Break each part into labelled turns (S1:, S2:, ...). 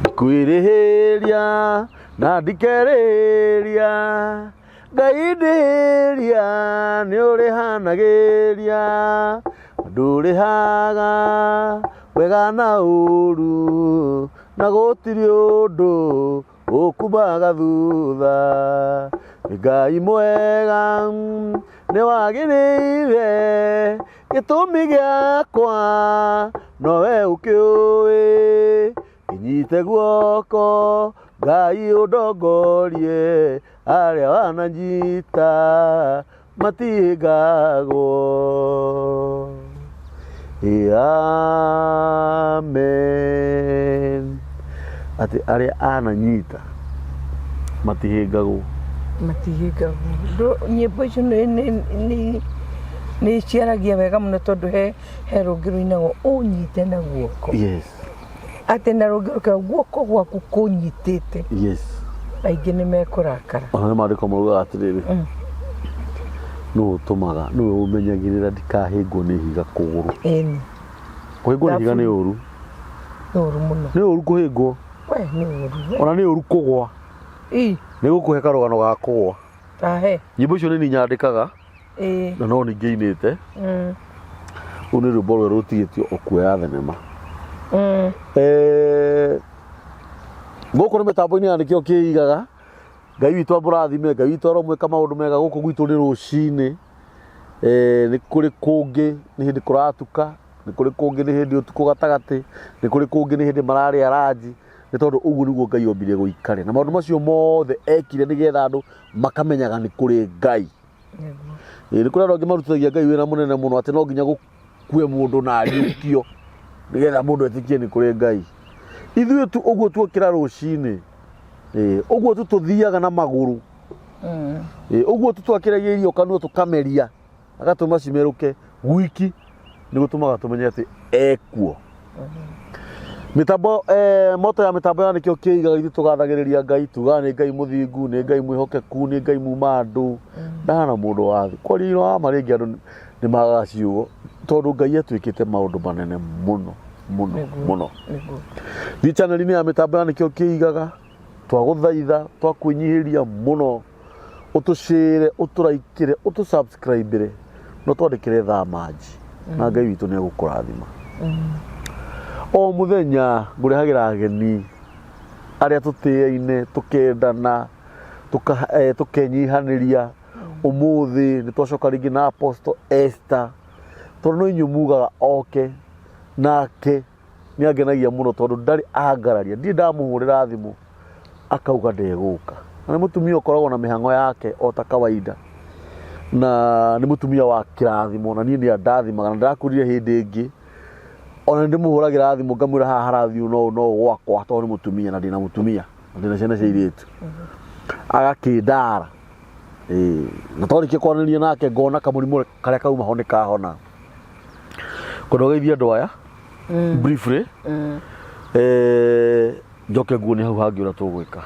S1: Ndikwĩrĩhĩria na ndikerĩria, Ngai ndĩhĩria nĩ ũrĩhanagĩria, ndũrĩhaga wega na ũru, na gũtirĩ ũndũ ũkumaga thutha. Nĩ Ngai mwega nĩ wagĩrĩire, gĩtũmi gĩakwa nowe ũkĩũĩ. Kĩnyite guoko Ngai ũndongorie, arĩa wananyita matihĩngagwo. Amen. Atĩ arĩa ananyita matihĩngagwo.
S2: Matihĩngagwo. Nyĩmbo icio nĩ ciaragia wega mũno tondũ he rũngĩ rũinagwo ũnyite na guoko.
S1: Yes.
S2: Atĩ na rũngĩ rũkera guoko gwaku kũnyitĩte.
S1: Yes.
S2: Aingĩ nĩ mekũrakara.
S1: Ona nĩ maandĩko maugaga atĩrĩrĩ, nũ ũtũmaga, nĩwe ũmenyagĩrĩra ndikahĩngwo nĩ ihiga kũgũrũ.
S2: Ĩni.
S1: Kũhĩngwo nĩ ihiga nĩ ũru.
S2: Nĩ ũru mũno.
S1: Nĩ ũru kũhĩngwo.
S2: We nĩ ũru.
S1: Ona nĩ ũru kũgwa.
S2: Ĩ.
S1: Nĩ gũkũhe karũgano ga kũgwa.
S2: Tahe.
S1: Nyĩmbo icio nĩ niĩ nyandĩkaga.
S2: Ĩĩ.
S1: Na no ningĩ inĩte. Rũu nĩ rwĩmbo rwerũ rũtigĩtio ũkuoya thenema. Gũkũ nĩ mĩtambo-inĩ ya nĩkĩo kĩigaga. Ngai witũ amũrathime, Ngai witũ aromwĩka maũndũ mega. Gũkũ gwitũ nĩ rũcinĩ. Nĩ kũrĩ kũngĩ nĩ hĩndĩ kũratuka, nĩ kũrĩ kũngĩ nĩ hĩndĩ ũtukũ gatagatĩ, nĩ kũrĩ kũngĩ nĩ hĩndĩ mararĩa ranji, nĩ tondũ ũguo nĩguo Ngai ombire gũikare. Na maũndũ macio mothe ekire nĩgetha andũ makamenyaga nĩ kũrĩ Ngai. Ĩĩ, nĩ kũrĩ andũ angĩ marutithagia Ngai wĩra mũnene mũno atĩ no nginya gũkue mũndũ na ariũkio nĩgetha mũndũ etĩkie nĩ kũrĩ Ngai. Ithuĩ tu ũguo tuokĩra rũcinĩ, ĩĩ, ũguo tu tũthiaga na magũrũ, ĩĩ, ũguo tu twakĩragia irio kanua tũkameria agatũma cimerũke gwiki nĩ gũtũmaga tũmenye atĩ ekuo. Mĩtambo moto ya mĩtambo ya nĩkĩo kĩigaga ithuĩ tũgathagĩrĩria Ngai, tugaga nĩ Ngai mũthingu, nĩ Ngai mwĩhokeku, nĩ Ngai muma andũ, ndahana mũndũ wa thĩ. Kwaria ira wa ma rĩngĩ andũ nĩ magaga ciugo tondũ Ngai atuĩkĩte maũndũ manene mũno mũno mũno. Thiĩ channel-inĩ ya mĩtambo ya nĩkĩo kĩigaga, twagũthaitha, twakwĩnyihĩria mũno, ũtũcĩre, ũtũraikĩre, ũtũ-subscribe-ĩre, na ũtwandĩkĩre thaa manji, na Ngai witũ nĩ egũkũrathima. O mũthenya ngũrehagĩra ageni arĩa tũtĩaine, tũkendana, tũkenyihanĩria. Ũmũthĩ nĩ twacoka rĩngĩ na Apostle Esther, tondũ no inyuĩ mugaga oke, nake nĩ angenagia mũno tondũ ndarĩ angararia, ndirĩ ndamũhũrĩra thimũ akauga ndegũka. Na nĩ mũtumia ũkoragwo na mĩhang'o yake o ta kawaida, na nĩ mũtumia wa kĩrathimo, na niĩ nĩ andathimaga, na ndĩrakwĩrire hĩndĩ ĩngĩ ona nĩ ndĩmũhũragĩra thimũ ngamwĩra haha harathiĩ ũũ na ũũ na ũũ gwakwa, tondũ nĩ mũtumia na ndĩna mũtumia na ndĩna ciana cia airĩtu, agakĩndara. Ĩĩ, na twarĩkia kwaranĩria nake ngona kamũrimũ karĩa kauma ho nĩ kahona. Kwenda ũgeithie andũ aya briefly, njoke nguonie hau hangĩ ũrĩa tũgwĩka.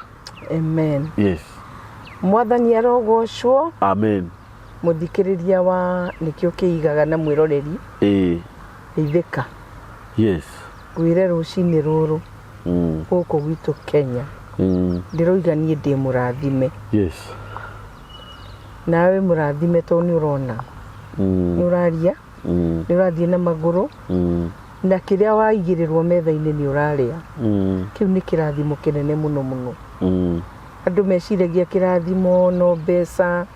S2: Amen.
S1: Yes.
S2: Mwathani arogocwo.
S1: Amen.
S2: Mũthikĩrĩria wa nĩkĩo kĩigaga na mwĩroreri.
S1: Ĩĩ.
S2: Geithĩka.
S1: Yes.
S2: Ngwĩre rũcinĩ rũrũ gũkũ gwitũ Kenya. Ndĩroiga niĩ ndĩ mũrathime.
S1: Yes.
S2: Nawe mũrathime tondũ nĩ ũrona. Nĩ ũraria. Nĩ ũrathiĩ na magũrũ. Na kĩrĩa waigĩrĩrwo metha-inĩ nĩ ũrarĩa. Kĩu nĩ kĩrathimo kĩnene mũno mũno. Andũ meciragia kĩrathimo no mbeca.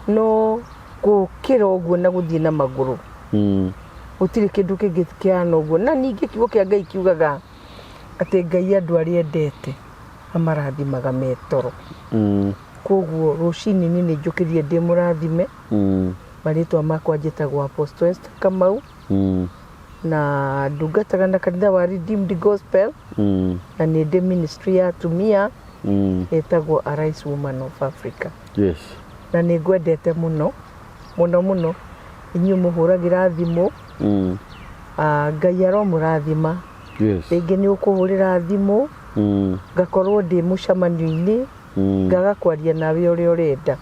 S2: No gũkĩra ũguo na gũthiĩ na magũrũ. Gũtirĩ kĩndũ kĩngĩ kĩhana ũguo. Na ningĩ kiugo kĩa Ngai kiugaga atĩ Ngai andũ arĩa endete amarathimaga me toro. Koguo rũcinĩ niĩ nĩ njũkĩrire ndĩ mũrathime. Marĩtwa makwa njĩtagwo Apostle Esther Kamau. Na ndungataga na kanitha wa Redeemed Gospel. Na nĩ ndĩ ministry ya atumia ĩtagwo Arise Woman of Africa.
S1: Yes.
S2: Na nĩ ngwendete mũno mũno mũno inyuĩ mũhũragĩra thimũ. Ngai aromũrathima.
S1: Yes.
S2: Rĩngĩ nĩ ũkũhũrĩra thimũ ngakorwo ndĩ mũcemanio-inĩ ngaga kwaria nawe ũrĩa ũrenda.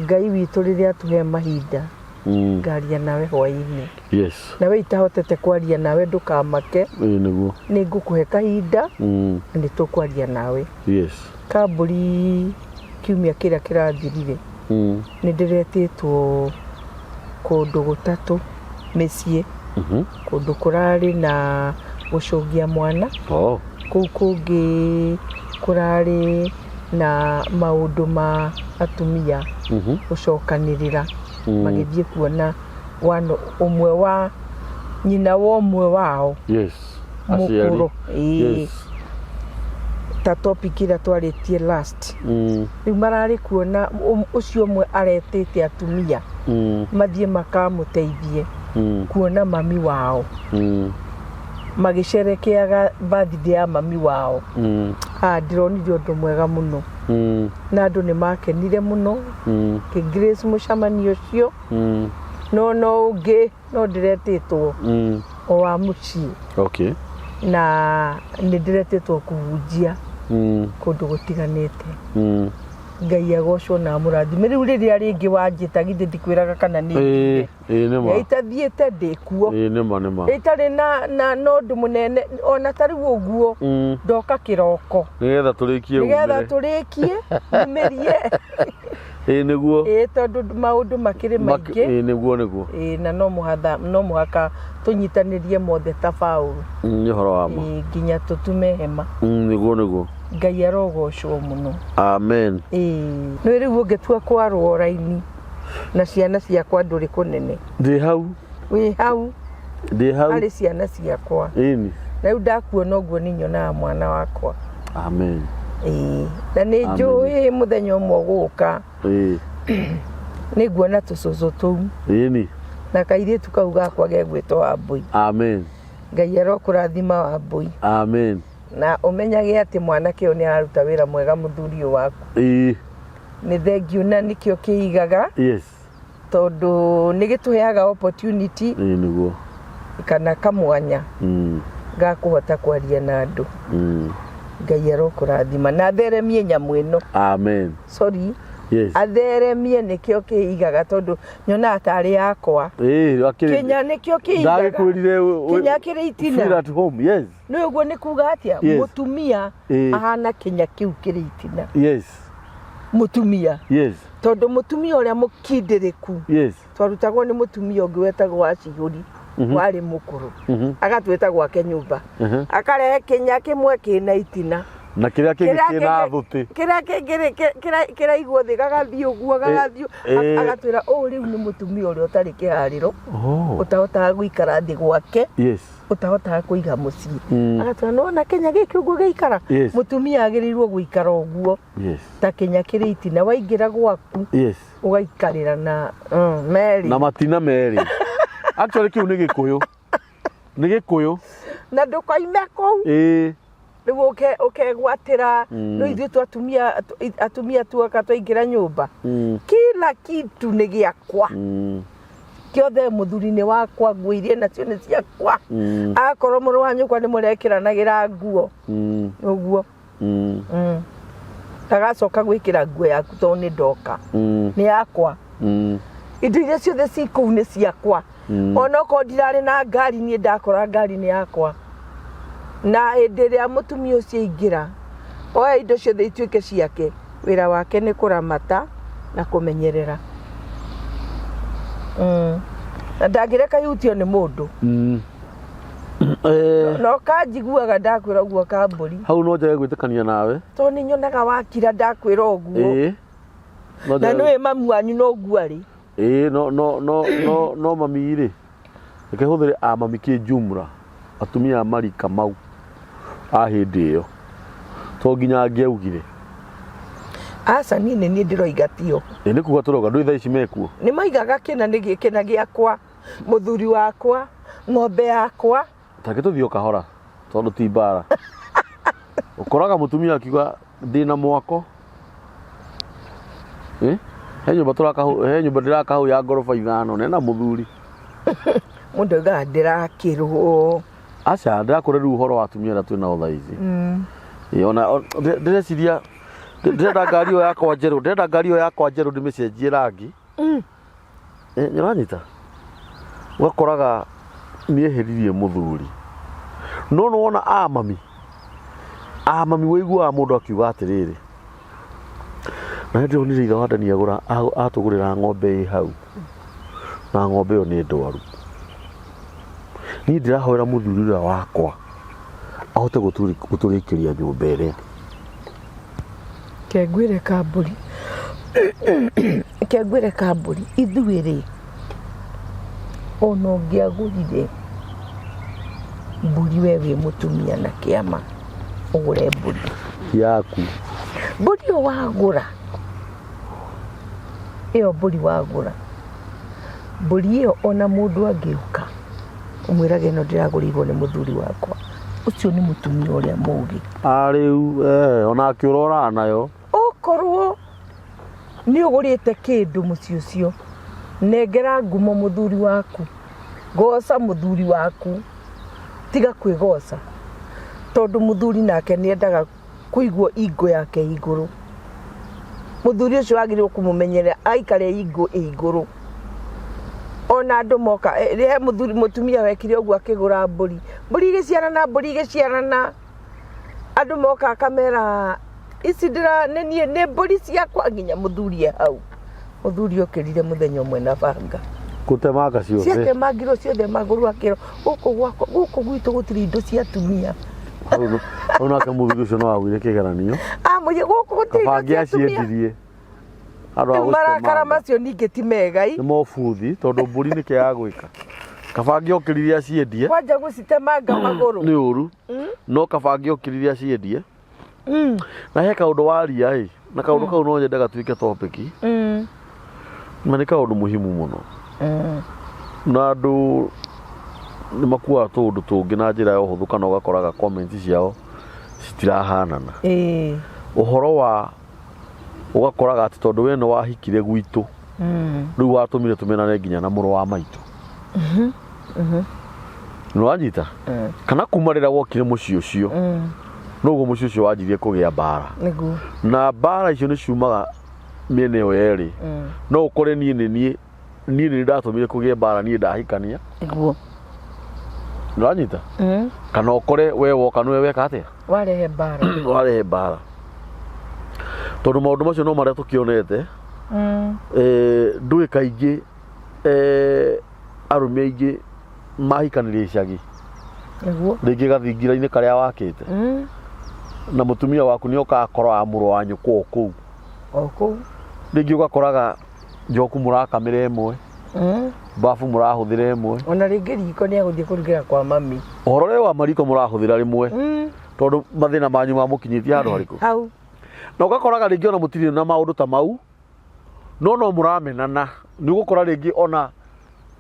S2: Ngai witũ rĩrĩa atũhe mahinda Ngaria nawe hwaĩ-inĩ.
S1: Yes.
S2: Nawe itahotete kwaria nawe ndũkamake.
S1: Ĩĩ nĩguo.
S2: Nĩ ngũkũhe kahinda na nĩ tũkwaria nawe.
S1: Yes.
S2: Kambũri kiumia kĩrĩa kĩrathirire nĩ ndĩretĩtwo kũndũ gũtatũ mĩciĩ, kũndũ kũrarĩ na gũcũngia mwana.
S1: Oh.
S2: Kũu kũngĩ kũrarĩ na maũndũ ma atumia gũcokanĩrĩra, magĩthiĩ kuona one ũmwe wa nyina wa ũmwe wao.
S1: Yes. Aciari.
S2: Mũkũrũ. Ĩĩ.
S1: Yes.
S2: Ta topic ĩrĩa twarĩtie last. Rĩu mararĩ kuona ũcio ũmwe aretĩte atumia mathiĩ makamũteithie kuona mami wao, magĩcerekeaga birthday ya mami wao. Ah, ndĩronire ũndũ mwega mũno na andũ nĩ makenire mũno. Kĩ Grace mũcemanio ũcio. No ũngĩ no ndĩretĩtwo o wa mũciĩ. Na nĩ ndĩretĩtwo kũhunjia kũndũ gũtiganĩte. Ngai agocwo na amũrathime. Rĩu rĩrĩa rĩngĩ wanjĩta githĩ ndikwĩraga kana nĩ
S1: Ĩĩ, ĩĩ nĩ ma.
S2: Itathiĩte ndĩ kuo.
S1: Ĩĩ nĩ ma nĩ ma.
S2: Itarĩ na ũndũ mũnene ona ta rĩu ũguo. Ndoka kĩroko.
S1: Nĩgetha tũrĩkie.
S2: Nĩgetha tũrĩkie umĩrie.
S1: Ĩĩ nĩguo.
S2: Ĩĩ tondũ maũndũ makĩrĩ maingĩ.
S1: Ĩĩ nĩguo nĩguo.
S2: Ĩĩ na no mũhaka tũnyitanĩrie mothe ta Paũlũ.
S1: Nĩ ũhoro wa ma.
S2: Ĩĩ nginya tũtume hema.
S1: Nĩguo nĩguo.
S2: Ngai arogocwo mũno.
S1: Amen.
S2: Ĩĩ nĩ rĩu ũngĩtua kwarwo raini na ciana ciakwa ndũrĩ kũnene.
S1: Ndĩ hau.
S2: Wĩ hau.
S1: Ndĩ hau.
S2: Harĩ ciana ciakwa.
S1: Ĩni.
S2: Na rĩu ndakuona ũguo nĩ nyonaga mwana wakwa.
S1: Amen.
S2: Ĩĩ na nĩ njũĩ mũthenya ũmwe ũgũka.
S1: Ĩĩ.
S2: Nĩ nguona tũcũcũ tũu.
S1: Ĩni.
S2: Na kairĩtu kau gakwa gegwĩtwo Wambũi.
S1: Amen.
S2: Ngai arokũrathima Wambũi.
S1: Amen.
S2: Na ũmenyage atĩ mwanake ũyũ nĩ araruta wĩra mwega mũthuri ũyũ waku.
S1: Ĩĩ.
S2: Nĩ thengiũ na nĩkĩo kĩigaga.
S1: Yes.
S2: Tondũ nĩ gĩtũheaga opportunity.
S1: Ĩĩ nĩguo.
S2: Kana kamwanya. Ga kũhota kwaria na andũ. Ngai arokũrathima na atheremie nyamũ ĩno.
S1: Amen.
S2: Sorry.
S1: Yes.
S2: Atheremie nĩkĩo kĩigaga tondũ nyonaga tarĩ yakwa.
S1: Ĩĩ akĩrĩ.
S2: Kĩnya nĩkĩo kĩigaga.
S1: Ndagĩkwĩrire.
S2: Kĩnya kĩrĩ itina.
S1: Feel at home. Yes.
S2: Nĩ ũguo nĩ kuga atĩa?
S1: Yes.
S2: Mũtumia ahana kĩnya kĩu kĩrĩ itina.
S1: Yes.
S2: Mũtumia.
S1: Yes.
S2: Tondũ mũtumia ũrĩa mũkindĩrĩku.
S1: Yes.
S2: Twarutagwo nĩ mũtumia ũngĩ wetagwo Wacihũri. Warĩ mũkũrũ. Agatwĩta gwake nyũmba. Akarehe kĩnya kĩmwe kĩna itina.
S1: Na kĩrĩa kĩngĩ kĩna thũtĩ.
S2: Kĩrĩa kĩngĩ kĩraigwo thĩ gagathiĩ ũguo gagathiĩ. Agatwĩra ũũ rĩu nĩ mũtumia ũrĩa ũtarĩ kĩharĩro. Ũtahotaga gũikara thĩ gwake.
S1: Yes.
S2: Ũtahotaga kũiga mũciĩ. Agatwĩra nĩwona kĩnya gĩkĩ ũguo gĩikara.
S1: Yes.
S2: Mũtumia agĩrĩirwo gũikara ũguo.
S1: Yes.
S2: Ta kĩnya kĩrĩ itina waingĩra gwaku.
S1: Yes.
S2: Ũgaikarĩra na merĩ.
S1: Na matina merĩ. Actually kĩu nĩ Gĩkũyũ. Nĩ Gĩkũyũ.
S2: Na ndũkoime kũu.
S1: Ĩĩ.
S2: Rĩu ũkegwatĩra no ithuĩ atumia tuoka twaingĩra nyũmba. Kila kitu nĩ gĩakwa. Kĩothe mũthuri nĩ wakwa, nguo iria nacio nĩ ciakwa. Akorwo mũrũ wa nyũkwa nĩ mũrekĩranagĩra nguo. Ũguo. Ndagacoka gwĩkĩra nguo yaku tondũ nĩ ndoka. Nĩ yakwa. Indo iria ciothe ci kũu nĩ ciakwa. Onokorwo ndirarĩ na ngari niĩ ndakora ngari nĩ yakwa. Na hĩndĩ ĩrĩa mũtumia ũcio aingĩra, oya indo ciothe ituĩke ciake, wĩra wake nĩ kũramata na kũmenyerera. Na ndangĩreka ihutio nĩ mũndũ. No kanjiguaga ndakwĩra ũguo kambũri.
S1: Hau no njage gwĩtĩkania nawe.
S2: Tondũ nĩ nyonaga wakira ndakwĩra ũguo. Na nĩũĩ mamu wanyu no ũguo arĩ.
S1: Ĩĩ no no no no no mami rĩ. Reke hũthĩre a mami kĩ jumla. Atumia a marika mau a hĩndĩ ĩyo. To nginya angĩaugire.
S2: Aca niĩ nĩ niĩ ndĩroiga tio.
S1: Ĩĩ nĩ kuga tũroiga ndũĩ thaa ici mekuo.
S2: Nĩ maigaga kĩna nĩ kĩna gĩakwa, mũthuri wakwa, ng'ombe yakwa.
S1: Take tũthiĩ o kahora tondũ ti mbara. Ũkoraga mũtumia akiuga ndĩna mwako. He nyũmba tũraka he nyũmba ndĩraka hau ya ngoroba 5 na ena mũthuri.
S2: Mũndũ augaga ndĩrakĩrwo.
S1: Aca ndĩrakũra rĩu ũhoro wa atumia arĩa twĩnao thaa ici. Ĩĩ ona ndĩreciria ndĩrenda ngari ĩyo yakwa njerũ, ndĩrenda ngari ĩyo yakwa njerũ ndĩmĩcenjie rangi. Nĩũranyita? Ũgakoraga nĩeheririe mũthuri. No nĩwona a mami, a mami wĩiguaga mũndũ akiuga atĩrĩrĩ, na nĩ ndĩronire ithe wa Dani agũra atũgũrĩra ng'ombe ĩ hau, na ng'ombe ĩyo nĩ ndwaru. Niĩ ndĩrahoera mũthuri ũrĩa wakwa ahote gũtũrĩkĩria nyũmba ĩrĩa.
S2: Reke ngwĩre kambũri, reke ngwĩre kambũri, ithuĩ rĩ, ona ũngĩagũrire mbũri we wĩ mũtumia na kĩama, ũgũre mbũri.
S1: Yaku.
S2: Mbũri ĩyo wagũra, ĩyo mbũri wagũra, mbũri ĩyo ona mũndũ angĩũka, ũmwĩrage ĩno ndĩragũrĩirwo nĩ mũthuri wakwa, ũcio nĩ mũtumia ũrĩa mũgĩ.
S1: Ah, rĩu eh, onake ũroraga nayo.
S2: Okorwo nĩ ũgũrĩte kĩndũ mũciĩ ũcio, nengera ngumo mũthuri waku, goca mũthuri waku, tiga kwĩgoca, tondũ mũthuri nake nĩ endaga kũigwo ingo yake igũrũ. Mũthuri ũcio wagĩrĩirwo kũmũmenyerera aikare ingo ĩ igũrũ. Ona andũ moka, he mũthuri mũtumia wekire ũguo akĩgũra mbũri, mbũri igĩciarana, mbũri igĩciarana, andũ moka akamera ici ndĩra nĩ niĩ nĩ mbũri ciakwa nginya mũthuri e hau. Mũthuri okĩrire mũthenya ũmwe na banga.
S1: Gũtemanga ciothe.
S2: Ciatemangirwo ciothe magũrũ akĩrwo gũkũ gwakwa gũkũ gwitũ gũtirĩ indo cia atumia.
S1: Hau nake mũthuri ũcio no agũire kĩgeranio.
S2: Amwĩrire gũkũ gũtirĩ
S1: Kaba
S2: indo cia atumia.
S1: angĩaciendirie. Handũ ha
S2: Rĩu marakara
S1: gũcitemanga.
S2: macio ningĩ ti mega i.
S1: Nĩ mobuthi tondũ mbũri nĩkĩ ya gwĩka. Kaba angĩokĩrire aciendie.
S2: Kwanja gũcitemanga magũrũ.
S1: Nĩ ũru. No kaba angĩokĩrire aciendie. Na he kaũndũ waria ĩ, na kaũndũ kau no nyende gatuĩke topic. Na nĩ kaũndũ muhimu mũno. Na andũ nĩ makuaga tũũndũ tũngĩ na njĩra ya ũhũthũ kana ũgakoraga comment ciao citirahanana. Ũhoro wa ũgakoraga atĩ tondũ we nĩ wahikire gwitũ rĩu watũmire tũmenane nginya na mũrũ wa maitũ. Nĩ wanyita? Kana kuma rĩrĩa wokire mũciĩ ũcio noguo mũciĩ ũcio wanjirie kũgĩa mbara.
S2: Nĩguo.
S1: Na mbara icio nĩ ciumaga mĩena ĩyo yerĩ. No ũkore niĩ nĩ niĩ niĩ nĩ ndatũmire kũgĩe mbara niĩ ndahikania.
S2: Nĩguo.
S1: Nĩ wanyita? Kana ũkore we woka nĩwe weka atĩa?
S2: Warehe mbara.
S1: Warehe mbara. Tondũ maũndũ macio no marĩa tũkĩonete. Ndũĩ kaingĩ arũme aingĩ mahikanĩria icagi.
S2: Nĩguo.
S1: Rĩngĩ gathingira-inĩ karĩa wakĩte. Na mũtumia waku nĩ okaga akoraga mũrũ wa nyũkwa o kũu.
S2: O kũu.
S1: Rĩngĩ ũgakoraga njoku mũrakamĩra ĩmwe. Babu mũrahũthĩra ĩmwe.
S2: Ona rĩngĩ riko nĩ egũthiĩ kũrugĩra kwa mami.
S1: Ũhoro ũrĩa wa mariko mũrahũthĩra rĩmwe. Tondũ mathĩna manyu mamũkinyĩtie handũ harĩkũ?
S2: Hau.
S1: Na ũgakoraga rĩngĩ ona mũtirĩ na maũndũ ta mau, no no mũramenana. Nĩ ũgũkora rĩngĩ ona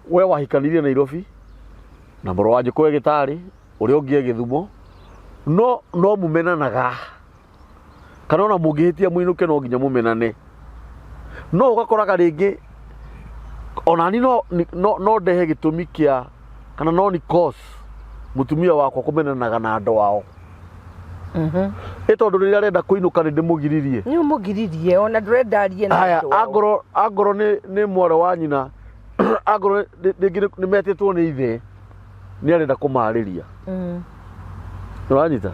S1: we wahikanirie Nairobi na mũrũ wa nyũkwa e Gĩtarĩ, ũrĩa ũngĩ e Gĩthumo, no no mũmenanaga. Kana ona mũngĩhĩtia mũinũke no nginya mũmenane. No ũgakoraga rĩngĩ onani no, no, no ndehe gĩtũmi kĩa kana no ni cause mũtumia wakwa kũmenanaga na andũ ao. Ĩ tondũ rĩrĩa arenda kũinũka nĩ ndĩmũgiririe.
S2: Nĩ ũmũgiririe ona ndũrenda arie na
S1: Haya,
S2: andũ ao.
S1: angorwo angorwo nĩ nĩ mwarĩ wa nyina angorwo rĩngĩ nĩ metĩtwo nĩ ithe nĩ arenda kũmarĩria. Nĩwanyita?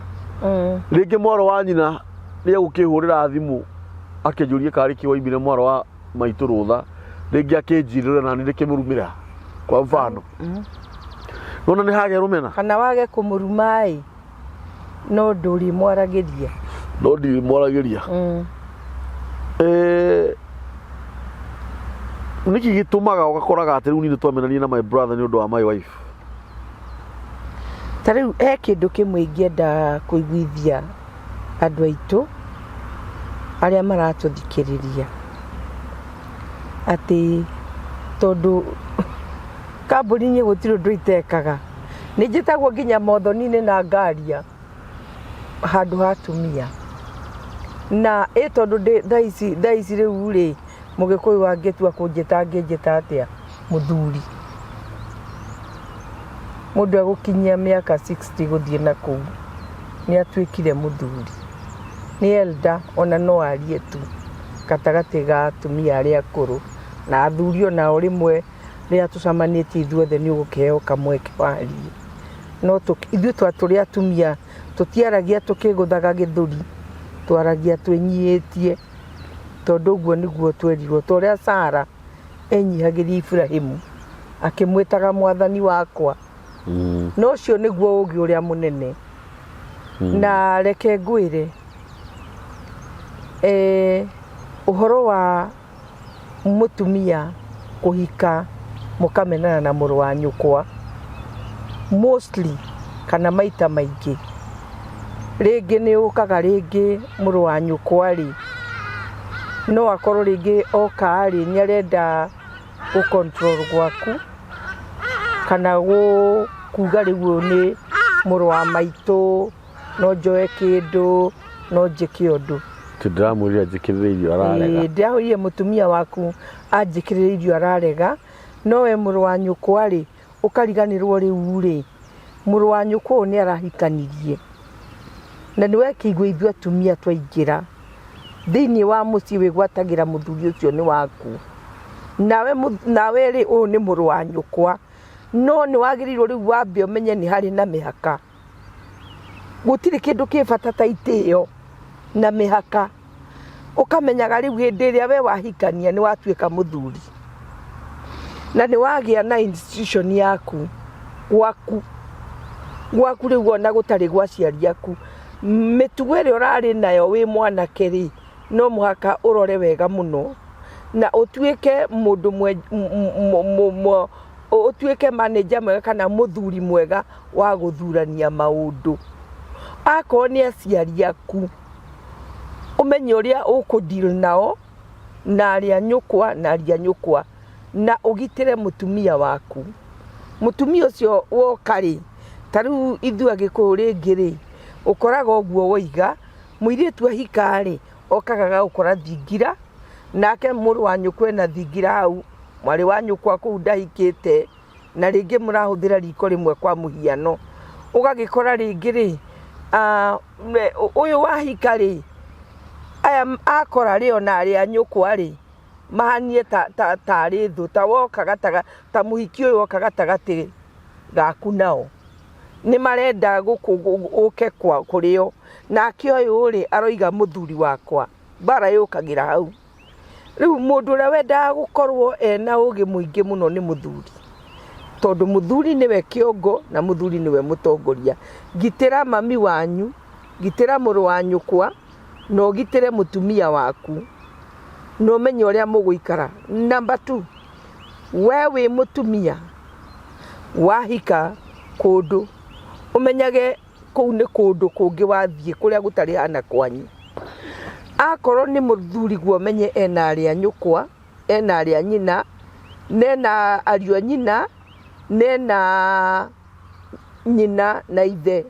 S1: Rĩngĩ mwarĩ wa nyina nĩ egũkĩhũrĩra thimũ akĩnjũrie karĩ kĩ waimire mwarĩ wa maitũ rũtha, rĩngĩ akĩnjirĩra na niĩ ndĩkĩmũrumĩra kwa mfano. Nona nĩ hagĩa rũmena.
S2: Kana wage kũmũruma ĩ, no ndũrĩmwaragĩria.
S1: No ndirĩmwaragĩria. Nĩkĩ gĩtũmaga ũgakoraga atĩ rĩu niĩ nĩtwamenanire na my brother nĩ ũndũ wa my wife?
S2: Ta rĩu he kĩndũ kĩmwe ingĩenda kũiguithia andũ aitũ arĩa maratũthikĩrĩria, atĩ tondũ kambuni-inĩ gũtirĩ ũndũ itekaga, nĩ njĩtagwo nginya mothoni-inĩ na ngaria handũ ha atumia. Na ĩ tondũ ndĩ thaa ici thaa ici rĩu rĩ, Mũgĩkũyũ angĩtua kũnjĩta angĩnjĩta atĩa? Mũthuri. Mũndũ egũkinyia mĩaka 60 gũthiĩ na kũu nĩ atuĩkire mũthuri. Nĩ elder ona no arie tu gatagatĩ ga atumia arĩa akũrũ. Na athuri onao rĩmwe rĩrĩa tũcemanĩtie ithuothe nĩ ũgũkĩheo kamweke warie. No ithuĩ tũrĩ atumia tũtiaragia tũkĩgũthaga gĩthũri, twaragia twĩnyihĩtie tondũ ũguo nĩguo twerirwo. Ta ũrĩa Sarah enyihagĩria Iburahimu akĩmwĩtaga mwathani wakwa. Na ũcio nĩguo ũgĩ ũrĩa mũnene. Na reke ngwĩre, ũhoro wa mũtumia kũhika mũkamenana na mũrũ wa nyũkwa, mostly kana maita maingĩ, rĩngĩ nĩ ũkaga rĩngĩ mũrũ wa nyũkwa rĩ, no akorwo rĩngĩ oka rĩ, nĩ arenda gũ control gwaku, kana kuga rĩu ũyũ nĩ mũrũ wa maitũ, no njoe kĩndũ, no njĩke ũndũ.
S1: Atĩ ndĩramwĩrire anjĩkĩrĩre irio ararega.
S2: Ĩĩ, ndĩrahũrire mũtumia waku anjĩkĩrĩre irio ararega, no we mũrũ wa nyũkwa rĩ, ũkariganĩrwo rĩu rĩ, mũrũ wa nyũkwa ũyũ nĩ arahikanirie. Na nĩ wekĩigua ithuĩ atumia twaingĩra thĩinĩ wa mũciĩ wĩgwatagĩra mũthuri ũcio nĩ waku. Nawe nawe rĩ, ũyũ nĩ mũrũ wa nyũkwa, no nĩ wagĩrĩirwo rĩu wambe ũmenye nĩ harĩ na mĩhaka. Gũtirĩ kĩndũ kĩ bata ta itĩo na mĩhaka. Ũkamenyaga rĩu hĩndĩ ĩrĩa we wahikania nĩ watuĩka mũthuri, na nĩ wagĩa na institution yaku gwaku, gwaku rĩu ona gũtarĩ gwa aciari aku. Mĩtugo ĩrĩa ũrarĩ nayo wĩ mwanake rĩ, no mũhaka ũrore wega mũno na ũtuĩke mũndũ ũtuĩke manager mwega kana mũthuri mwega wa gũthurania maũndũ. Akorwo nĩ aciari aku, ũmenye ũrĩa ũkũ deal nao, na arĩa nyũkwa na arĩa nyũkwa, na ũgitĩre mũtumia waku. Mũtumia ũcio woka rĩ, ta rĩu ithuĩ Agĩkũyũ rĩngĩ rĩ, ũkoraga ũguo woiga, mũirĩtu ahika rĩ, okaga agagũkora thingira, nake mũrũ wa nyũkwa ena thingira hau, mwarĩ wa nyũkwa kũu ndahikĩte. Na rĩngĩ mũrahũthĩra riko rĩmwe kwa mũhiano, ũgagĩkora rĩngĩ rĩ, ũyũ wahika rĩ, aya akora rĩ ona arĩ a nyũkwa rĩ, mahanie tarĩ thũ, ta woka gatagatĩ, ta mũhiki ũyũ woka gatagatĩ gaku nao. Nĩ marenda ũke kũrĩ o, nake ũyũ rĩ, aroiga mũthuri wakwa, mbara yũkagĩra hau. Rĩu mũndũ ũrĩa wendaga gũkorwo ena ũgĩ mũingĩ mũno nĩ mũthuri, tondũ mũthuri nĩwe kĩongo na mũthuri nĩwe mũtongoria. Gitĩra mami wanyu, gitĩra mũrũ wa nyũkwa, na ũgitĩre mũtumia waku, na ũmenye ũrĩa mũgũikara. Number two, we wĩ mũtumia wahika kũndũ, ũmenyage kũu nĩ kũndũ kũngĩ wathiĩ kũrĩa gũtarĩ hana kwanyu. Akorwo nĩ mũthuri guo ũmenye ena arĩa nyũkwa, ena arĩa nyina, na ena ariũ a nyina, na ena nyina na ithe.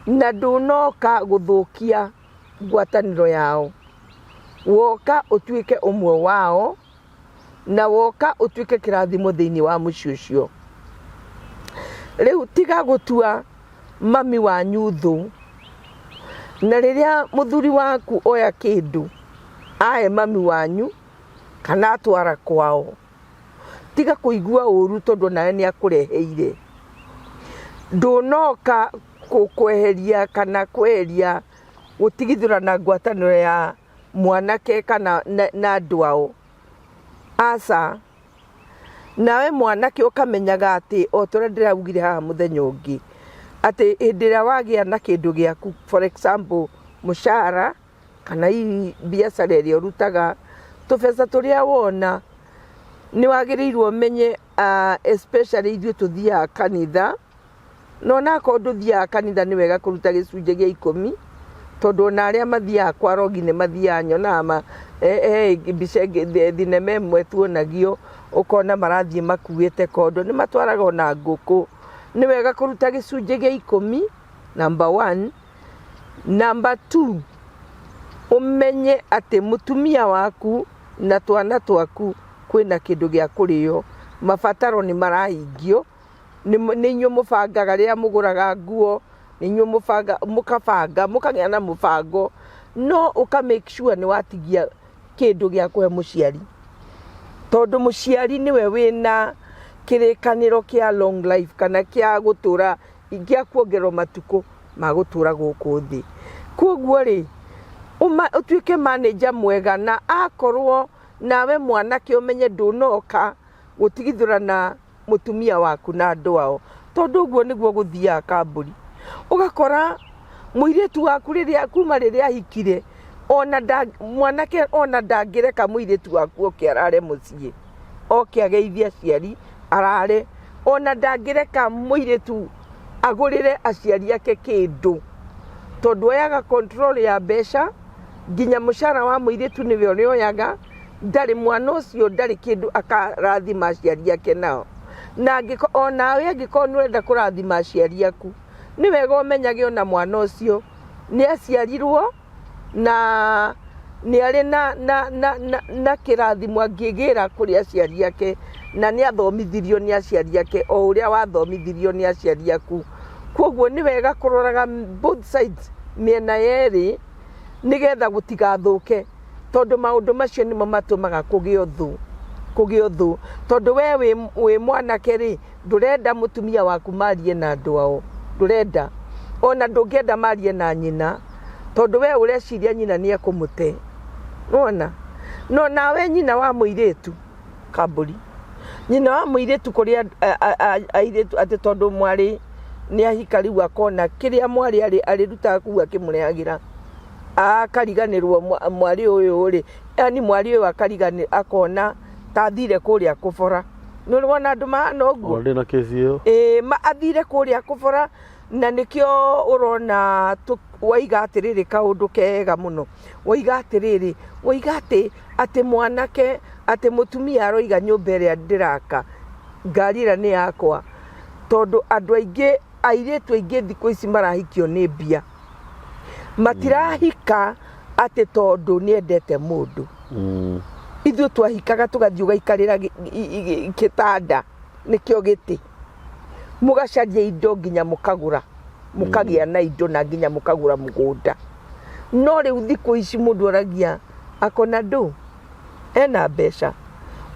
S2: Na ndũnoka gũthũkia ngwatanĩro yao. Woka ũtuĩke ũmwe wao, na woka ũtuĩke kĩrathimo thĩinĩ wa mũciĩ ũcio. Rĩu tiga gũtua mami wanyu thũ, na rĩrĩa mũthuri waku oya kĩndũ ahe mami wanyu kana atwara kwao, tiga kũigua ũru tondũ onawe nĩ akũreheire. Ndũnoka kweheria kana kweheria gũtigithũrana ngwatanĩro ya mwanake kana na andũ ao, aca. Nawe mwanake ũkamenyaga atĩ o ta ũrĩa ndĩraugire haha mũthenya ũngĩ, atĩ hĩndĩ ĩrĩa wagĩa na kĩndũ gĩaku for example mũcara kana hihi biacara ĩrĩa ũrutaga, tũbeca tũrĩa wona nĩ wagĩrĩirwo ũmenye especially ithuĩ tũthiaga kanitha, Na onakorwo ndũthiaga kanitha nĩ wega kũruta gĩcunjĩ gĩa ikũmi, tondũ ona arĩa mathiaga kwa arogi nĩ mathiaga, nyonaga ma, he mbica ĩngĩ, thinema ĩmwe tuonagio, ũkona marathiĩ makuĩte kondo, nĩ matwaraga ona ngũkũ. Nĩ wega kũruta gĩcunjĩ gĩa ikũmi, number one. Number two, ũmenye atĩ mũtumia waku na twana twaku kwĩna kĩndũ gĩa kũrĩo, mabataro nĩ marahingio. Nĩ inyuĩ mũbangaga rĩrĩa mũgũraga nguo, nĩ inyuĩ mũbangaga, mũkabanga, mũkagĩa na mũbango, no ũka make sure nĩ watigia kĩndũ gĩa kũhe mũciari. Tondũ mũciari nĩwe wĩna kĩrĩkanĩro kĩa long life kana kĩa gũtũra, kĩa kuongererwo matukũ ma gũtũra gũkũ thĩ. Koguo rĩ, ũtuĩke manager mwega, na akorwo nawe mwanake ũmenye ndũnoka gũtigithũrana mũtumia waku na andũ ao, tondũ ũguo nĩguo gũthiaga kambũri. Ũgakora mũirĩtu waku rĩrĩa kuma rĩrĩa ahikire, ona mwanake ona ndangĩreka mũirĩtu waku oke arare mũciĩ, oke ageithie aciari arare, ona ndangĩreka mũirĩtu agũrĩre aciari ake kĩndũ, tondũ oyaga control ya mbeca, nginya mũcara wa mũirĩtu nĩwe ũrĩa oyaga, ndarĩ mwana ũcio ndarĩ kĩndũ akarathima aciari ake nao. Na onawe angĩkorwo nĩ ũrenda kũrathima aciari aku, nĩ wega ũmenyage ona mwana ũcio nĩ aciarirwo na nĩ arĩ na kĩrathimo angĩgĩra kũrĩ aciari ake, na nĩ athomithirio nĩ aciari ake o ũrĩa wathomithirio nĩ aciari aku. Koguo nĩ wega kũroraga both sides, mĩena yerĩ, nĩgetha gũtigathũke, tondũ maũndũ macio nĩmo matũmaga kũgĩe ũthũ, kũgĩe ũthũ. Tondũ we wĩ mwanake rĩ, ndũrenda mũtumia waku marie na andũ ao, ndũrenda ona ndũngĩenda marie na nyina, tondũ we ũreciria nyina nĩ ekũmũte. Nĩwona? No nawe nyina wa mũirĩtu kambũri, nyina wa mũirĩtu kũrĩ airĩtu atĩ tondũ mwarĩ nĩ ahika rĩu akona kĩrĩa mwarĩ arĩrutaga kũu akĩmũrehagĩra, akariganĩrwo mwarĩ ũyũ rĩ, yani mwarĩ ũyũ akariganĩrwo akona ta athire kũrĩa kũbora. Nĩ ũrĩ wona andũ mahana ũguo?
S1: Ndĩ na kesi ĩyo.
S2: Ĩĩ, athire kũrĩa kũbora, na nĩkĩo ũrona waiga atĩrĩrĩ kaũndũ kega mũno. Waiga atĩrĩrĩ, waiga atĩ atĩ mwanake, atĩ mũtumia aroiga nyũmba ĩrĩa ndĩraka, ngari ĩrĩa nĩ yakwa. Tondũ andũ aingĩ, airĩtu aingĩ thikũ ici marahikio nĩ mbia. Matirahika atĩ tondũ nĩ endete mũndũ. Ithuĩ twahikaga tũgathiĩ ũgaikarĩra gĩtanda, nĩkĩo gĩtĩ. Mũgacaria indo nginya mũkagũra, mũkagĩa na indo na nginya mũkagũra mũgũnda. No rĩu thikũ ici mũndũ oragia akona ndũ ena mbeca,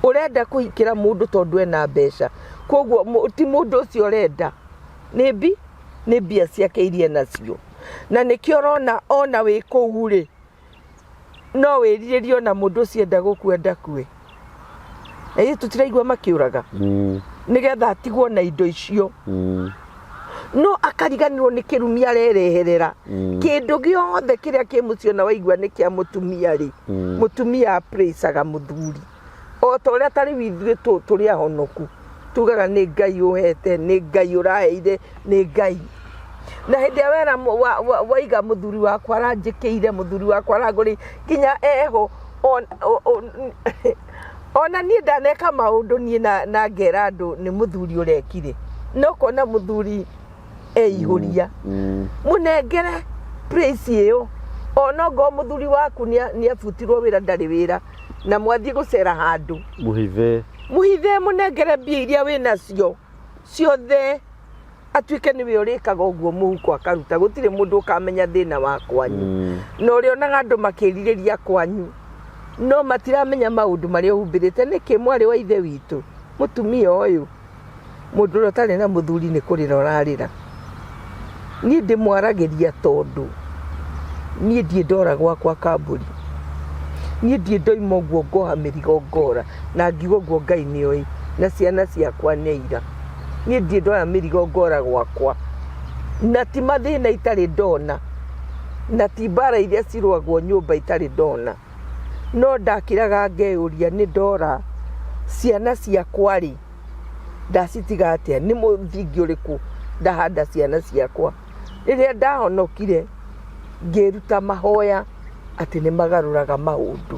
S2: ũrenda kũhikĩra mũndũ tondũ ena mbeca, koguo ti mũndũ ũcio ũrenda, nĩ mbia ciake iria enacio. Na nĩkĩo ũrona ona wĩ kũu rĩ, no wĩrirĩrie ona mũndũ ũcio enda gũkua ndakue. Na ithuĩ tũtiraigua makĩũraga nĩgetha atigwo na indo icio. No akariganĩrwo nĩ kĩrumi arereherera. Kĩndũ gĩothe kĩrĩa kĩ mũciĩ ona waigua nĩ kĩa mũtumia rĩ, mũtumia apraisaga mũthuri. O ta ũrĩa ta rĩu ithuĩ tũrĩ ahonoku, tugaga nĩ Ngai ũhete, nĩ Ngai ũraheire, nĩ Ngai. Na hĩndĩ ĩrĩa wera waiga mũthuri wakwa aranjĩkĩire, mũthuri wakwa arangũrĩire, nginya eho ona niĩ ndaneka maũndũ niĩ na ngera andũ nĩ mũthuri ũrekire. No ũkona mũthuri eihũria. Mũnengere praise ĩyo. Ona ongorwo mũthuri waku nĩ abutirwo wĩra ndarĩ wĩra, na mwathiĩ gũcera handũ.
S1: Mũhithe.
S2: Mũhithe, mũnengere mbia iria wĩnacio ciothe, atuĩke nĩwe ũrĩkaga ũguo mũhuko akaruta. Gũtirĩ mũndũ ũkamenya thĩna wa kwanyu. Na ũrĩonaga andũ makĩrirĩria kwanyu, no matiramenya maũndũ marĩa ũhumbĩrĩte. Nĩkĩ mwarĩ wa ithe witũ, mũtumia ũyũ, mũndũ ũrĩa ũtarĩ na mũthuri nĩ kũrĩra ũrarĩra. Niĩ ndĩmwaragĩria tondũ niĩ ndirĩ ndora gwakwa kambũri. Niĩ ndirĩ ndoima ũguo ngoha mĩrigo ngora, na ngiuga ũguo Ngai nĩ oĩ, na ciana ciakwa nĩ aira. Niĩ ndirĩ ndoya mĩrigo ngora gwakwa, na ti mathĩna itarĩ ndona, na ti mbara iria cirũagwo nyũmba itarĩ ndona. No ndakiraga ngeyũria nĩ ndora ciana ciakwa rĩ, ndacitiga atĩa? Nĩ mũthingi ũrĩkũ ndahanda ciana ciakwa? Rĩrĩa ndahonokire ngĩruta mahoya atĩ nĩ magarũraga maũndũ.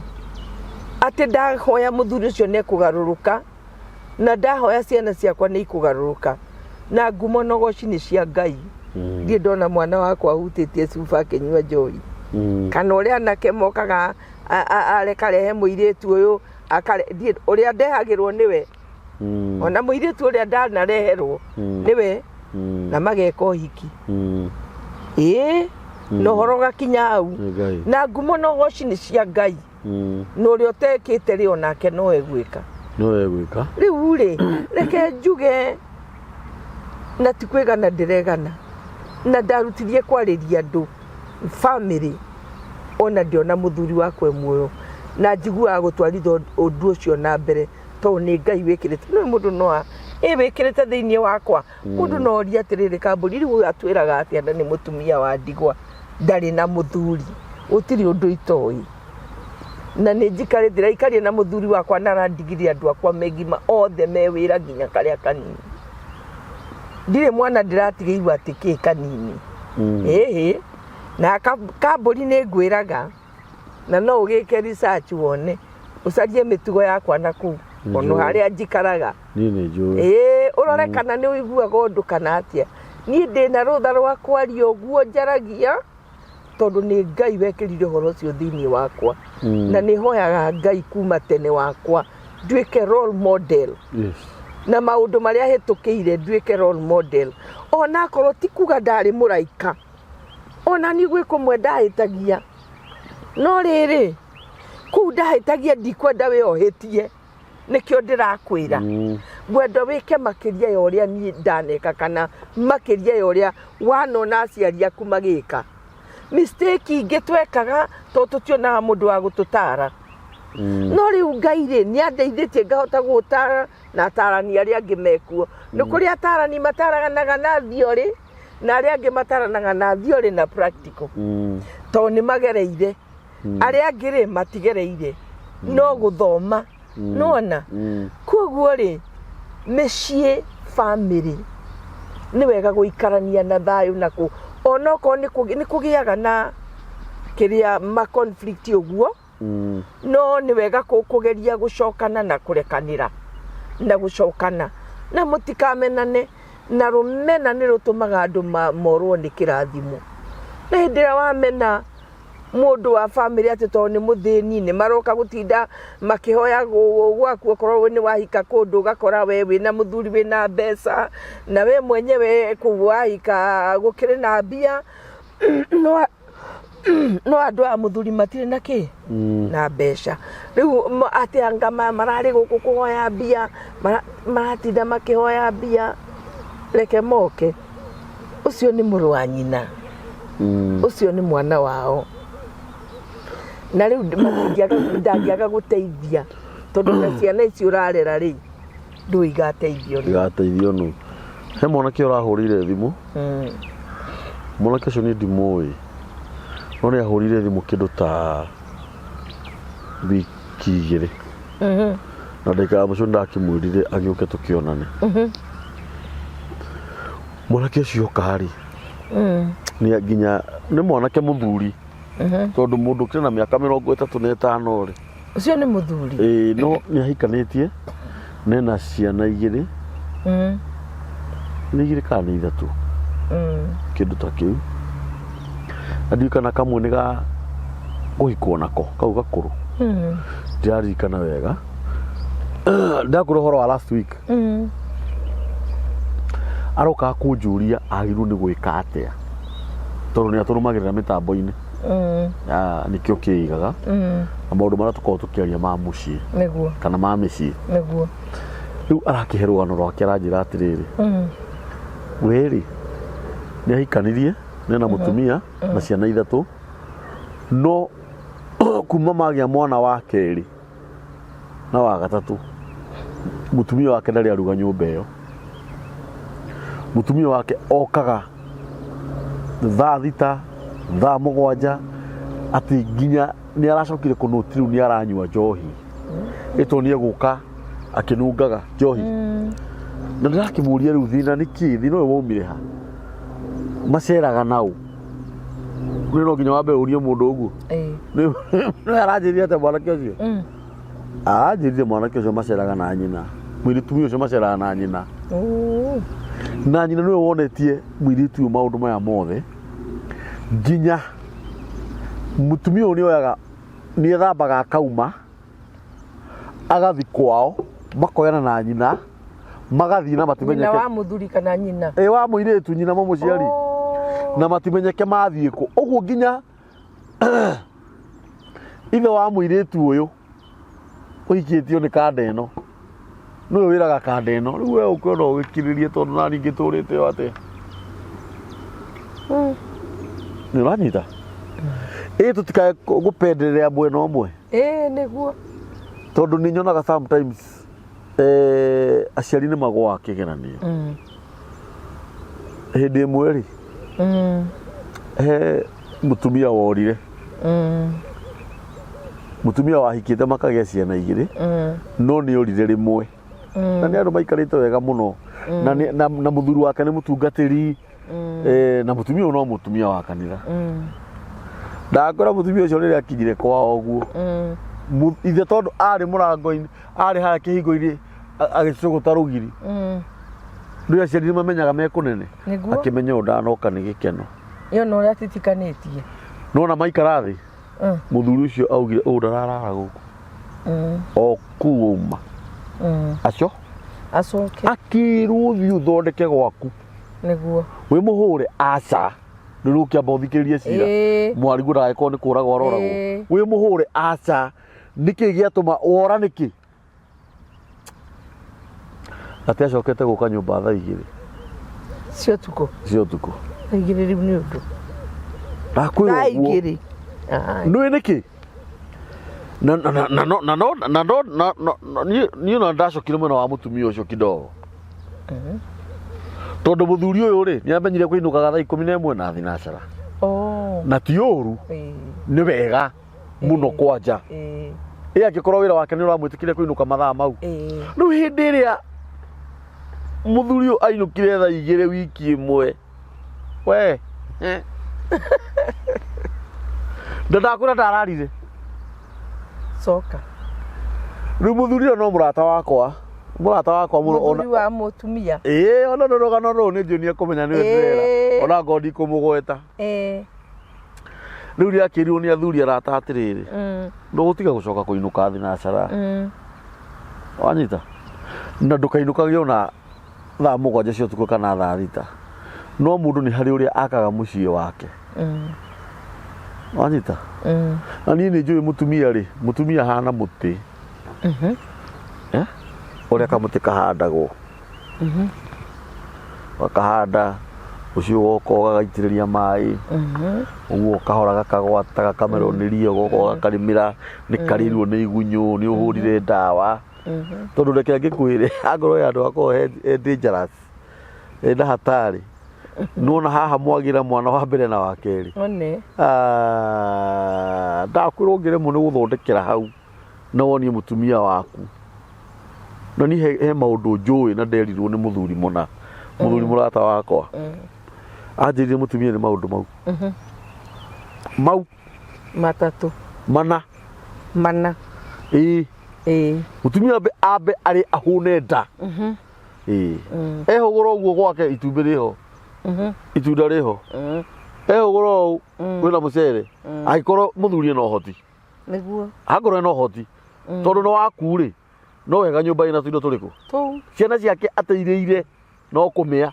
S2: Atĩ ndahoya mũthuri ũcio nĩ ekũgarũrũka, na ndahoya ciana ciakwa nĩ ikũgarũrũka. Na ngumo na ũgoci nĩ cia Ngai. Ndirĩ ndona mwana wakwa ahutĩtie cuba akĩnyua njohi. Kana ũrĩa anake mokaga arekarehe mũirĩtu ũyũ, ũrĩa ndehagĩrwo nĩwe. Ona mũirĩtu ũrĩa ndanareherwo nĩwe, na mageka ũhiki. Ĩĩ, na ũhoro ũgakinya hau. Na ngumo na ũgoci nĩ cia Ngai. Na ũrĩa ũtekĩte rĩ, onake no egwĩka.
S1: No egwĩka.
S2: Rĩu rĩ, reke njuge na ti kwĩgana ndĩregana, na ndarutirie kwarĩria andũ family ona ndĩona mũthuri wakwa e muoyo, na njiguaga gũtwarithia ũndũ ũcio na mbere tondũ nĩ Ngai wĩkĩrĩte. Nĩũĩ mũndũ no ĩ wĩkĩrĩte thĩinĩ wakwa, mũndũ no orie atĩrĩrĩ, Kambũri rĩu ũyũ atwĩraga atĩa na nĩ mũtumia wa ndigwa, ndarĩ na mũthuri, gũtirĩ ũndũ itoĩ. Na nĩ njikarĩte, ndĩraikarire na mũthuri wakwa na arandigire andũ akwa megima othe me wĩra nginya karĩa kanini. Ndirĩ mwana ndĩratigĩirwo atĩ kĩ kanini. Ĩhĩ, na Kambũri nĩ ngwĩraga, na no ũgĩke research wone, ũcarie mĩtugo yakwa na kũu, ona harĩa njikaraga.
S1: Niĩ nĩ njũĩ.
S2: Ĩĩ, ũrore kana nĩ ũiguaga ũndũ kana atĩa. Niĩ ndĩna rũtha rwa kwaria ũguo njaragia, tondũ nĩ Ngai wekĩrire ũhoro ũcio thĩinĩ wakwa. Na nĩ hoyaga Ngai kuma tene wakwa nduĩke role model.
S1: Yes.
S2: Na maũndũ marĩa hĩtũkĩire nduĩke role model. Ona akorwo ti kuga ndarĩ mũraika, ona niĩ gwĩ kũmwe ndahĩtagia. No rĩrĩ, kũu ndahĩtagia ndikwenda we ũhĩtie, nĩkĩo ndĩrakwĩra. Ngwenda wĩke makĩria ya ũrĩa niĩ ndaneka kana makĩria ya ũrĩa wanona aciari aku magĩka. Mistake ingĩ twekaga tondũ tũtionaga mũndũ wa gũtũtara. No rĩu Ngai rĩ, nĩ andeithĩtie ngahota gũgũtara na atarani arĩa angĩ mekuo. Nĩ kũrĩ atarani mataranaga na theory na arĩa angĩ mataranaga na theory na practical. Tondũ nĩ magereire. Arĩa angĩ rĩ, matigereire. No gũthoma. Nĩwona? Koguo rĩ, mĩciĩ, family, nĩ wega gũikarania na thayũ na kũ, onokorwo nĩ kũgĩaga na kĩrĩa ma conflict ũguo, no nĩ wega kũgeria gũcokana na kũrekanĩra na gũcokana na mũtikamenane, na rũmena nĩ rũtũmaga andũ morwo nĩ kĩrathimo. Na hĩndĩ ĩrĩa wamena mũndũ wa family atĩ tondũ nĩ mũthĩni, nĩ maroka gũtinda makĩhoya gwaku, okorwo nĩ wahika kũndũ ũgakora we wĩna mũthuri wĩna mbeca, na we mwenyewe kũu wahika gũkĩrĩ na mbia, no andũ a mũthuri matirĩ na kĩ? Na mbeca. Rĩu atĩ anga mararĩ gũkũ kũhoya mbia, maratinda makĩhoya mbia, reke moke. Ũcio nĩ mũrũ wa nyina. Ũcio nĩ mwana wao. Na rĩu ndangĩaga gũteithia, tondũ na ciana ici ũrarera rĩ, ndũĩ igateithio nũ.
S1: Igateithio nũ. He mwanake ũrahũrĩire thimũ. Mwanake ũcio niĩ ndimũĩ, no nĩ ahũrĩire thimũ kĩndũ ta wiki igĩrĩ. Na ndagĩka ya mũico nĩndakĩmwĩrire agĩũke tũkĩonane. Mwanake ũcio oka rĩ, nĩ nginya nĩ mwanake mũthuri, tondũ mũndũ ũkĩrĩ na mĩaka 35 rĩ.
S2: Ũcio nĩ mũthuri.
S1: Ĩĩ, no nĩ ahikanĩtie, nena ciana igĩrĩ. Nĩ igĩrĩ kana nĩ ithatũ? Kĩndũ ta kĩu. Na ndiũĩ kana kamwe nĩ ga kũhikwo nako, kau gakũrũ. Ndiraririkana wega. Ndakwĩra ũhoro wa last week. Arokaga kũnjũria agĩrĩirwo nĩ gwĩka atĩa, tondũ nĩ atũrũmagĩrĩra mĩtambo-inĩ. Nĩkĩo kĩigaga. Na maũndũ marĩa tũkoragwo tũkĩaria ma mũciĩ. Kana ma mĩciĩ. Rĩu arakĩhe rũgano rwake aranjĩra atĩrĩrĩ. We rĩ, nĩ ahikanirie, nĩ na mũtumia na ciana ithatũ. No kuma magĩa mwana wa kerĩ na wa gatatũ, mũtumia wake ndarĩ aruga nyũmba ĩyo. Mũtumia wake okaga thaa 6, thaa 7, atĩ nginya nĩ aracokire kũnũti rĩu nĩ aranyua njohi. Ĩtwo nĩ egũka akĩnungaga njohi. Na ndĩrakĩmũria rĩu thĩna nĩ kĩ? Thĩna ũyũ waumire ha? Maceraga naũ? Nĩ no nginya wambe ũrie mũndũ ũguo. Nĩ aranjĩrire atĩa mwanake ũcio? Aranjĩrire mwanake ũcio maceraga na nyina. Mũirĩtu ũcio maceraga na nyina. Na nyina nĩwe wonetie mũirĩtu ũyũ maũndũ maya mothe. Nginya mũtumia ũyũ nĩoyaga, nĩethambaga akauma, agathiĩ kwao, makoyana na nyina, magathiĩ na matimenyeke.
S2: Nyina wa mũthuri kana nyina?
S1: Ĩ, wa mũirĩtu, nyina mũmũciari. Na matimenyeke mathiĩ kũ. Ũguo nginya ithe wa mũirĩtu ũyũ ũhikĩtio nĩ kanda ĩno. Nĩwe wĩraga kanda ĩno. Rĩu we ũkĩona ũgĩkirĩrie tondũ nani ngĩtũrĩte o atĩa. Nĩ ũranyita? Ĩ tũtikae gũpenderea mwena ũmwe.
S2: Ĩĩ nĩguo.
S1: Tondũ nĩ nyonaga sometimes eh, aciari nĩ magũaga kĩgeranio. Hĩndĩ ĩmwe rĩ, he mũtumia worire. Mũtumia wahikĩte makagĩa ciana igĩrĩ, no nĩ orire rĩmwe. Na nĩ andũ maikarĩte wega mũno. Na, nĩ- na, na mũthuri wake nĩ mũtungatĩri eh, na mũtumia ũyũ no mũtumia wa kanitha. Ndakwĩra mũtumia ũcio rĩrĩa akinyire kwao ũguo. Ithe tondũ arĩ mũrango-inĩ, arĩ harĩa kĩhingo-inĩ agĩcũgũta rũgiri. Rĩu aciari nĩ mamenyaga me kũnene.
S2: Nĩguo.
S1: Akĩmenya ũyũ ndanoka nĩ gĩkeno.
S2: Ĩyo na ũrĩa atitikanĩtie.
S1: Nona maikara thĩ. Mũthuri ũcio augire ũyũ ndararara gũkũ. O kuu wauma. Aco
S2: Acoke.
S1: Akĩrwo thiĩ ũthondeke gwaku.
S2: Nĩguo.
S1: Wĩ mũhũre aca. Rĩu ũkĩamba ũthikĩrĩrie cira. Mwariguo ndagagĩkorwo nĩ kũragwo aroragwo. Wĩ mũhũre aca. Nĩkĩ gĩatũma wora nĩkĩ? Atĩ acokete gũka nyũmba thaa igĩrĩ
S2: Cia ũtukũ.
S1: Cia ũtukũ.
S2: Thaa igĩrĩ rĩu nĩ ũndũ.
S1: Ndakwĩra
S2: Thaa
S1: ũguo.
S2: igĩrĩ. Ai.
S1: Nĩũĩ nĩkĩ? Na na na na no na no na no na no na- niĩ niĩ ona ndacokire mwena wa mũtumia ũcio kidogo. Tondũ mũthuri ũyũ rĩ nĩ amenyire kũinũkaga thaa 11 na thinacara.
S2: Oh.
S1: Na ti ũru nĩ wega mũno kwanja. Ĩ angĩkorwo wĩra wake nĩ ũramwĩtĩkĩria kũinũka mathaa mau. Rĩu hĩndĩ ĩrĩa mũthuri ũyũ ainũkire thaa igĩrĩ wiki ĩmwe we eh. Na ndakwĩra ndararire.
S2: Coka.
S1: Rĩu mũthuri ũyũ no mũrata wakwa mũrata wakwa mũno
S2: Mũthuri wa mũtumia.
S1: Ĩĩ ona no rũgano rũrũ nĩ njũĩ nĩ ekũmenya nĩwe ndĩrera. Ona ngorwo ndikũmũgweta. Rĩu rĩakĩrirwo nĩ athuri arata atĩrĩrĩ, ndũgũtiga gũcoka kũinũka thinacara. Wanyita? Na ndũkainũkage ona thaa 7 cia ũtukũ kana thaa 6. No mũndũ nĩ harĩ ũrĩa akaga mũciĩ wake. Wanyita? Na niĩ nĩ njũĩ mũtumia rĩ, mũtumia ahana mũtĩ. Eh? Ũrĩa kamũtĩ kahandagwo. Ũgakahanda, rũciũ ũgoka ũgagaitĩrĩria maĩ, ũguo kahora gakagwata gakamerwo nĩ ria, ũgoka ũgakarĩmĩra, nĩ karĩirwo nĩ igunyũ, nĩ ũhũrire ndawa. Tondũ reke ngĩkwĩre, angorwo he handũ hakoragwo he dangerous, hena hatarĩ, nĩwona haha mwagĩra mwana wa mbere na wa kerĩ.
S2: One.
S1: Ah, ndakwĩra ũngĩremwo nĩ gũthondekera hau na wonie mũtumia waku. Na niĩ he maũndũ njũĩ na nderirwo nĩ mũthuri mũna, mũthuri mũrata wakwa. Anjĩrire mũtumia nĩ maũndũ mau. Mau.
S2: Matatũ.
S1: Mana.
S2: Mana.
S1: Ĩĩ.
S2: Ĩĩ.
S1: Mũtumia ambe arĩ ahũne nda. Ĩĩ. Ehũgũra ũguo gwake itumbĩ rĩho. Itunda rĩho. Ehũgũra ũũ kwĩna mũcere. Angĩkorwo mũthuri ena ũhoti.
S2: Nĩguo.
S1: Angĩkorwo ena ũhoti. Tondũ nĩ waku rĩ, no wega nyũmba ĩna tũindo tũrĩkũ?
S2: Tũu.
S1: Ciana ciake ateirĩire no kũmĩa.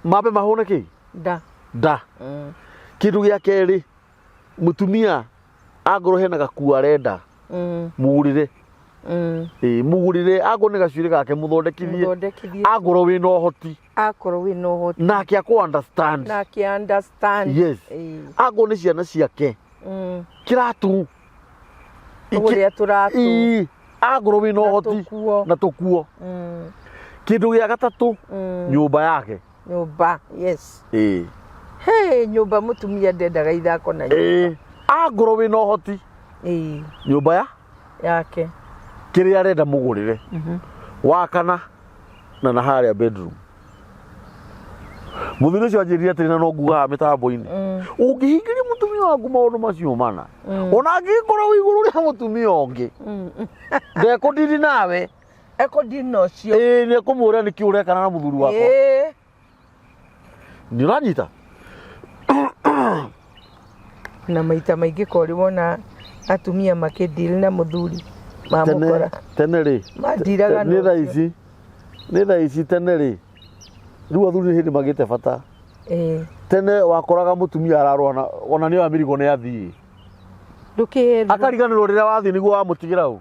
S1: Mambe mahũne kĩ?
S2: Nda.
S1: Nda. Kĩndũ gĩa kerĩ, mũtumia angorwo hena gakuo arenda, mũgũrĩre. Ĩĩ, mũgũrĩre angorwo nĩ gacuĩrĩ gake mũthondekithie.
S2: Mũthondekithie.
S1: Angorwo wĩna ũhoti.
S2: Akorwo wĩna ũhoti.
S1: Nake akũ understand.
S2: Nake understand.
S1: Yes.
S2: Ĩĩ.
S1: Angorwo nĩ ciana ciake. Kĩratũ.
S2: Ũrĩa tũratũ.
S1: Ĩĩ, angorwo wĩna
S2: Na
S1: ũhoti.
S2: tũkuo.
S1: Na tũkuo. Kĩndũ gĩa gatatũ, nyũmba yake.
S2: Nyũmba, yes.
S1: Ĩĩ.
S2: Hey, nyũmba mũtumia ndendaga ithako na nyũmba.
S1: Ĩĩ. Angorwo wĩna ũhoti.
S2: Ĩĩ.
S1: Nyũmba ya?
S2: Yake.
S1: Kĩrĩa arenda mũgũrĩre. Wa kana na harĩa bedroom. Mũthuri ũcio anjĩrire atĩrĩ na no ngugaga mĩtambo-inĩ. Ũngĩhingĩria mũtumia waku maũndũ macio mana. Ona angĩkorwo wĩ igũrũ rĩa mũtumia ũngĩ. Ndekũndiri nawe.
S2: Ekũndiri na ũcio.
S1: Ĩĩ, nĩ ekũmũra nĩkĩ ũrekana na mũthuri wakwa.
S2: Ĩĩ.
S1: Nĩ ũranyita?
S2: Na maita maingĩ ko ũrĩ wona atumia makĩndiri na mũthuri mamũkora.
S1: Tene rĩ.
S2: Mandiraga
S1: Nĩ thaa
S2: na ũcio.
S1: ici. Nĩ thaa ici tene rĩ. Rĩu athuri nĩ hĩndĩ magĩte bata.
S2: Ĩĩ.
S1: Tene wakoraga mũtumia ararũa na ona nĩ oya mĩrigo nĩ athiĩ.
S2: Ndũkĩrwo.
S1: Akariganĩrwo rĩrĩa wathiĩ nĩguo wamũtigĩra ũ.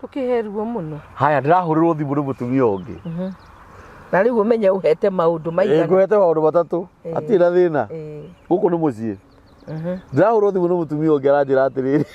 S2: Ndũkĩhe ruo mũno.
S1: Haya, ndĩrahũrĩrwo thimũ nĩ mũtumia ũngĩ.
S2: Na rĩu ũmenye ũhete maũndũ maigana.
S1: Ngũhete maũndũ matatũ. Hatirĩ na thĩna. Gũkũ nĩ mũciĩ. Ndĩrahũrwo thimũ nĩ mũtumia ũngĩ aranjĩra atĩrĩrĩ,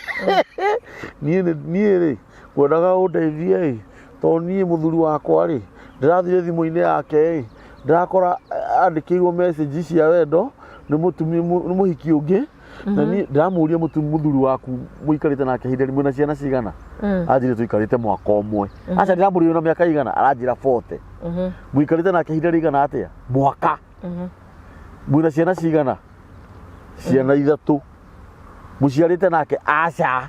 S1: niĩ niĩ rĩ, ngwendaga ũndeithie ĩ, tondũ niĩ mũthuri wakwa rĩ, ndĩrathire thimũ-inĩ yake ĩ, ndĩrakora andĩkĩirwo message cia wendo nĩ mũtumia nĩ mũhiki ũngĩ, na niĩ ndĩramũria mũthuri waku mũikarĩte nake ihinda rĩmwe na ciana cigana? Anjĩrire tũikarĩte mwaka ũmwe. Aca ndĩramũria wĩna mĩaka igana? Aranjĩra 40. Mũikarĩte nake ihinda rĩigana atĩa? Mwaka. Mwĩna ciana cigana? Ciana ithatũ. Mũciarĩte nake? Aca.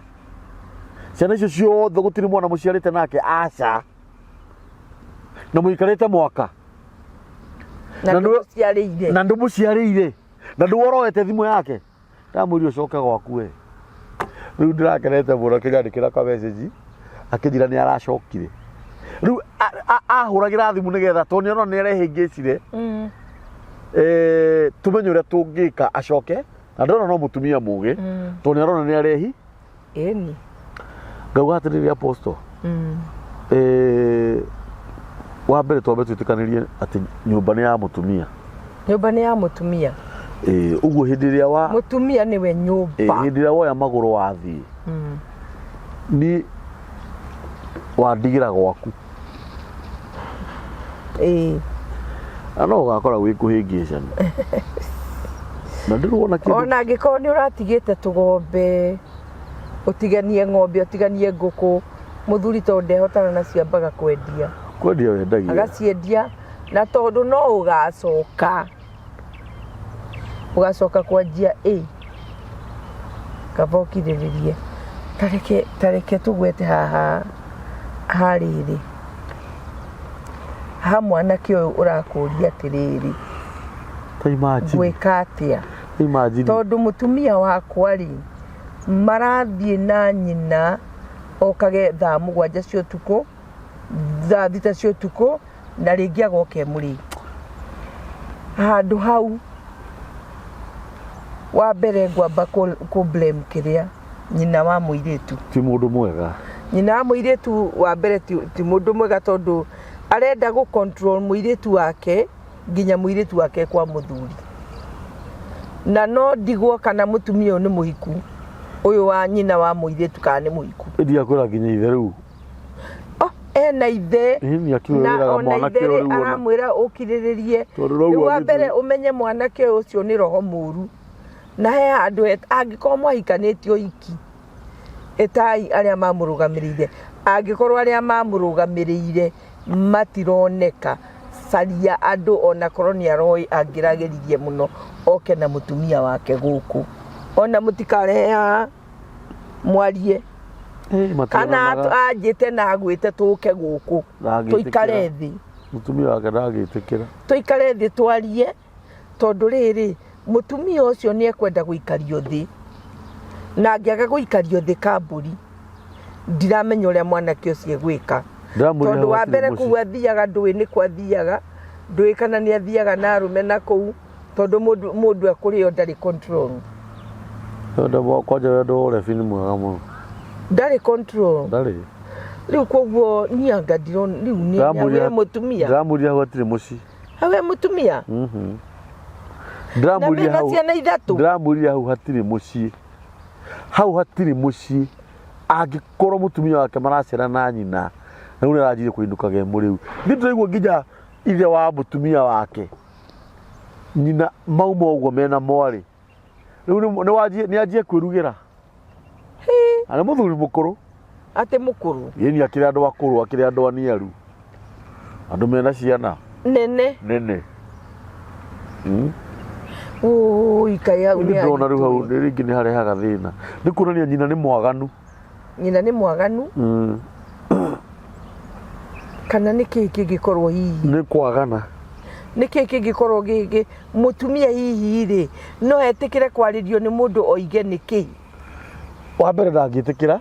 S1: Ciana icio ciothe gũtirĩ mwana mũciarĩte nake? Aca. Na mũikarĩte mwaka.
S2: Na ndũmũciarĩire.
S1: Na ndũmũciarĩire. Na ndũworoete thimũ yake. Ndamwĩrire ũcoke gwaku we. Rĩu ndĩrakenete mũno akĩnyandĩkĩra ka message akĩnjĩra nĩ aracokire. Rĩu ahũragĩra thimũ nĩgetha tondũ nĩ arona nĩ arehĩngĩcire. Tũmenye ũrĩa tũngĩka acoke na ndĩrona no mũtumia mũgĩ tondũ nĩ arona nĩ arehi.
S2: Ĩni.
S1: Ngauga atĩrĩrĩ apostle. Wa mbere twambe twĩtĩkanĩrie atĩ nyũmba nĩ ya mũtumia.
S2: Nyũmba nĩ ya mũtumia.
S1: Ũguo hĩndĩ ĩrĩa wa
S2: mũtumia nĩwe nyũmba.
S1: Hĩndĩ ĩrĩa woya magũrũ wathiĩ. Ni wandigĩra gwaku. Na no ũgakora gwĩ kũhĩngĩcana. Na ndĩrona kĩndũ.
S2: Ona angĩkorwo nĩ ũratigĩte tũgombe, ũtiganie ng'ombe, ũtiganie ngũkũ, mũthuri tondũ ndehotana nacio ambaga kwendia.
S1: Kwendia wendagia.
S2: Agaciendia na tondũ no ũgacoka. Ũgacoka kwanjia ĩ kaba ũkirĩrĩrie. Tareke tareke tũgwete haha ha rĩrĩ, ha mwanake ũyũ ũrakũria atĩrĩrĩ,
S1: Ta imagine.
S2: ngwĩka atĩa?
S1: Imagine.
S2: Tondũ mũtumia wakwa rĩ, marathiĩ na nyina okage thaa mũgwanja cia ũtukũ, thaa thita cia ũtukũ, na rĩngĩ agoka e mũrĩu. Handũ hau wa mbere ngwamba kũ blame kĩrĩa nyina wa mũirĩtu.
S1: Ti mũndũ mwega.
S2: Nyina wa mũirĩtu wa mbere ti mũndũ mwega tondũ arenda gũ control mũirĩtu wake nginya mũirĩtu wake kwa mũthuri. Na no ndigwo kana mũtumia ũyũ nĩ mũhiku, ũyũ wa nyina wa mũirĩtu kana nĩ mũhiku.
S1: Ĩndi akwĩra nginya ithe rĩu.
S2: Oh, ena ithe.
S1: Ĩni akiuga
S2: Na
S1: wĩraga
S2: ona
S1: mwanake
S2: ithe
S1: ũyũ
S2: rĩ,
S1: rĩu ona.
S2: aramwĩra ũkirĩrĩrie.
S1: Tondũ rĩu
S2: Rĩu wa
S1: agĩthiĩ.
S2: mbere ũmenye mwanake ũcio nĩ roho mũru. Na he handũ angĩkorwo mwahikanĩtie ũhiki, ĩtai arĩa mamũrũgamĩrĩire. Angĩkorwo arĩa mamũrũgamĩrĩire matironeka, caria andũ ona korwo nĩ aroĩ angĩrageririe mũno oke na mũtumia wake gũkũ. Ona mũtikarehe haha mwarie. Kana anjĩte na agwĩte tũke gũkũ tũikare thĩ.
S1: Mũtumia wake ndangĩtĩkĩra.
S2: Tũikare thĩ twarie tondũ rĩrĩ mũtumia ũcio nĩ ekwenda gũikario thĩ. Na angĩaga gũikario thĩ kambũri ndiramenya ũrĩa mwanake ũcio egwĩka. Tondũ wa mbere kũu athiaga ndũĩ nĩ kũ athiaga, ndũĩ kana nĩ athiaga na arũme na kũu, tondũ mũndũ ekũrĩo ndarĩ control.
S1: Kwanja wendo wa ũrebi nĩ mwega mũno.
S2: Ndarĩ control.
S1: Ndarĩ.
S2: Rĩu koguo niĩ anga ndirona, rĩu nĩ we mũtumia.
S1: Ndĩramwĩrire hau hatirĩ mũciĩ.
S2: Hau he mũtumia? Na mena ciana ithatũ?
S1: Ndĩramwĩrire hau hatirĩ mũciĩ. Hau hatirĩ mũciĩ. Angĩkorwo mũtumia wake maracera na nyina, na rĩu nĩaranjirie kũinũkaga e mũrĩu. Niĩ ndĩraigua nginya ithe wa mũtumia wake, nyina mauma ũguo mena mwarĩ. Rĩu nĩanjie kwĩrugĩra. Na nĩ mũthuri mũkũrũ.
S2: Atĩ mũkũrũ?
S1: Ĩni akĩrĩ andũ akũrũ, akĩrĩ andũ aniaru. Andũ mena ciana.
S2: Nene.
S1: Nene.
S2: Ũi, kaĩ hau nĩ
S1: Ndĩrona rĩu hau
S2: haritũ.
S1: rĩngĩ nĩ harehaga thĩna. Nĩ kuonania nyina nĩ mwaganu.
S2: Nyina nĩ mwaganu? Kana nĩ kĩĩ kĩngĩkorwo hihi?
S1: Nĩ kwagana.
S2: Nĩ kĩĩ kĩngĩkorwo gĩkĩ mũtumia hihi rĩ no etĩkĩre kwarĩrio nĩ mũndũ oige nĩ kĩĩ?
S1: Wa mbere ndangĩtĩkĩra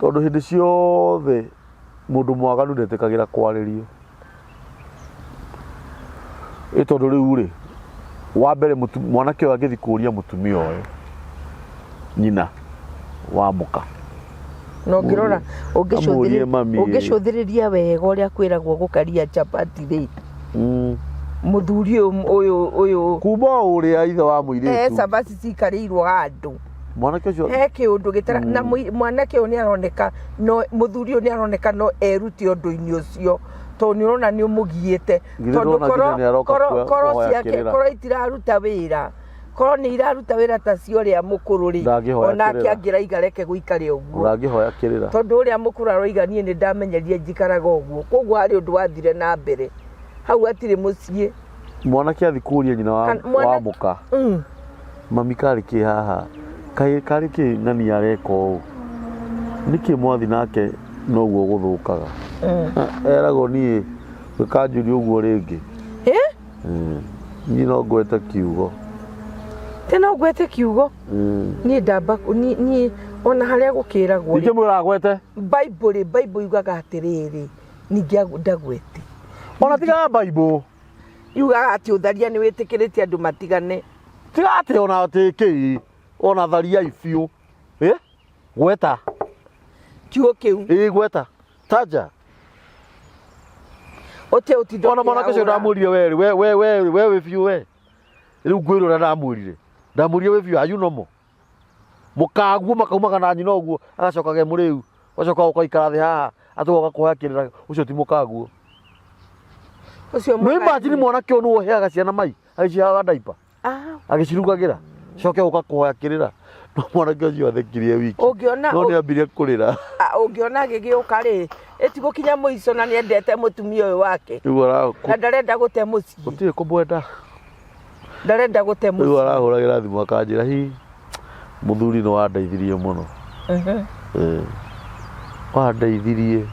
S1: tondũ hĩndĩ ciothe mũndũ mwaganu ndetĩkagĩra kwarĩrio. Ĩ tondũ rĩu rĩ, wa mbere mwanake ũyũ angĩthiĩ kũria mũtumia ũyũ nyina wa mũka.
S2: Na ũngĩrora
S1: Amũrie mami.
S2: Ũngĩcũthĩrĩria wega ũrĩa kwĩragwo gũkaria chapati rĩ, mũthuri ũyũ ũyũ ũyũ
S1: Kuma o ũrĩa ithe wa
S2: he
S1: mũirĩtu
S2: cabaci cikarĩirwo handũ
S1: mwanake ũcio
S2: he kĩũndũ gĩtara na mwanake ũyũ nĩ aroneka no mũthuri ũyũ nĩ aroneka no erute ũndũ-inĩ ũcio tondũ nĩ ũrona nĩ ũmũgiĩte.
S1: Githĩ
S2: Tondũ
S1: ndũrona nginya nĩ aroka
S2: koro
S1: kũhoya
S2: ciake
S1: kĩrĩra?
S2: Koro itiraruta wĩra, korwo nĩ iraruta wĩra ta cia ũrĩa mũkũrũ rĩ,
S1: Ndangĩhoya
S2: onake
S1: kĩrĩra.
S2: angĩraiga reke gũikare ũguo.
S1: Ũrangĩhoya kĩrĩra.
S2: Tondũ ũrĩa mũkũrũ aroiga niĩ nĩ ndamenyerie njikaraga ũguo, koguo harĩ ũndũ wathire na mbere hau hatirĩ mũciĩ.
S1: Mwanake athi kũria nyina wa, wa mũka, "Mami, karĩ kĩ haha? Kaĩ karĩ kĩ ng'ani areka ũũ? Nĩkĩ mwathi nake noguo gũthũkaga?" Eragwo, "Niĩ gĩkanjũria ũguo rĩngĩ."
S2: Ĩ?
S1: Niĩ no ngwete kiugo.
S2: Tĩ no ngwete kiugo. Niĩ ndamba niĩ ona harĩa gũkĩragwo rĩ,
S1: Ingĩmwĩra agwete.
S2: Bible rĩ, Bible yugaga atĩrĩrĩ, ningĩ ndagwete.
S1: Ona tiga Bible.
S2: Yugaga atĩ ũtharia nĩ wĩtĩkĩrĩtie andũ matigane.
S1: Tiga atĩ ona atĩ kĩ ona thariai biũ. Ĩ? Gweta.
S2: Kiugo kĩu.
S1: Ĩ, gweta. Taja.
S2: Ũte ũtinda
S1: Ona mwanake ũcio
S2: ũkĩaũra.
S1: Ndamwĩrire we we we we we wĩ biũ we. Rĩu ngwĩrwo ũrĩa ndamwĩrire. Ndamwĩrire wĩ biũ, are you normal? Mũkaguo makaumaga na nyina ũguo agacoka ge mũrĩu ũgacoka ũkaikara thĩ haha atĩ ũgoka kũhoya kĩrĩra, ũcio ti mũkaguo.
S2: Ũcio
S1: Nĩ
S2: mwana-
S1: imagine mwanake ũyũ nĩwe ũheaga ciana mai, agĩciheaga ndaipa, agĩcirugagĩra, coke ũka kũhoya kĩrĩra. No mwanake ũcio athekirie wiki.
S2: Ũngĩona
S1: No nĩ ambirie kũrĩra.
S2: Ũngĩona agĩgĩũka rĩ, ĩtigũkinya mũico na nĩendete mũtumia ũyũ wake
S1: Rĩu ara
S2: na ndarenda gũte mũciĩ.
S1: Gũtirĩ kũmwenda.
S2: Ndarenda gũte
S1: Rĩu
S2: mũciĩ.
S1: Arahũragĩra thimũ akanjĩra, "Hi mũthuri, nĩ wandeithirie mũno." Wandeithirie.
S2: Ekire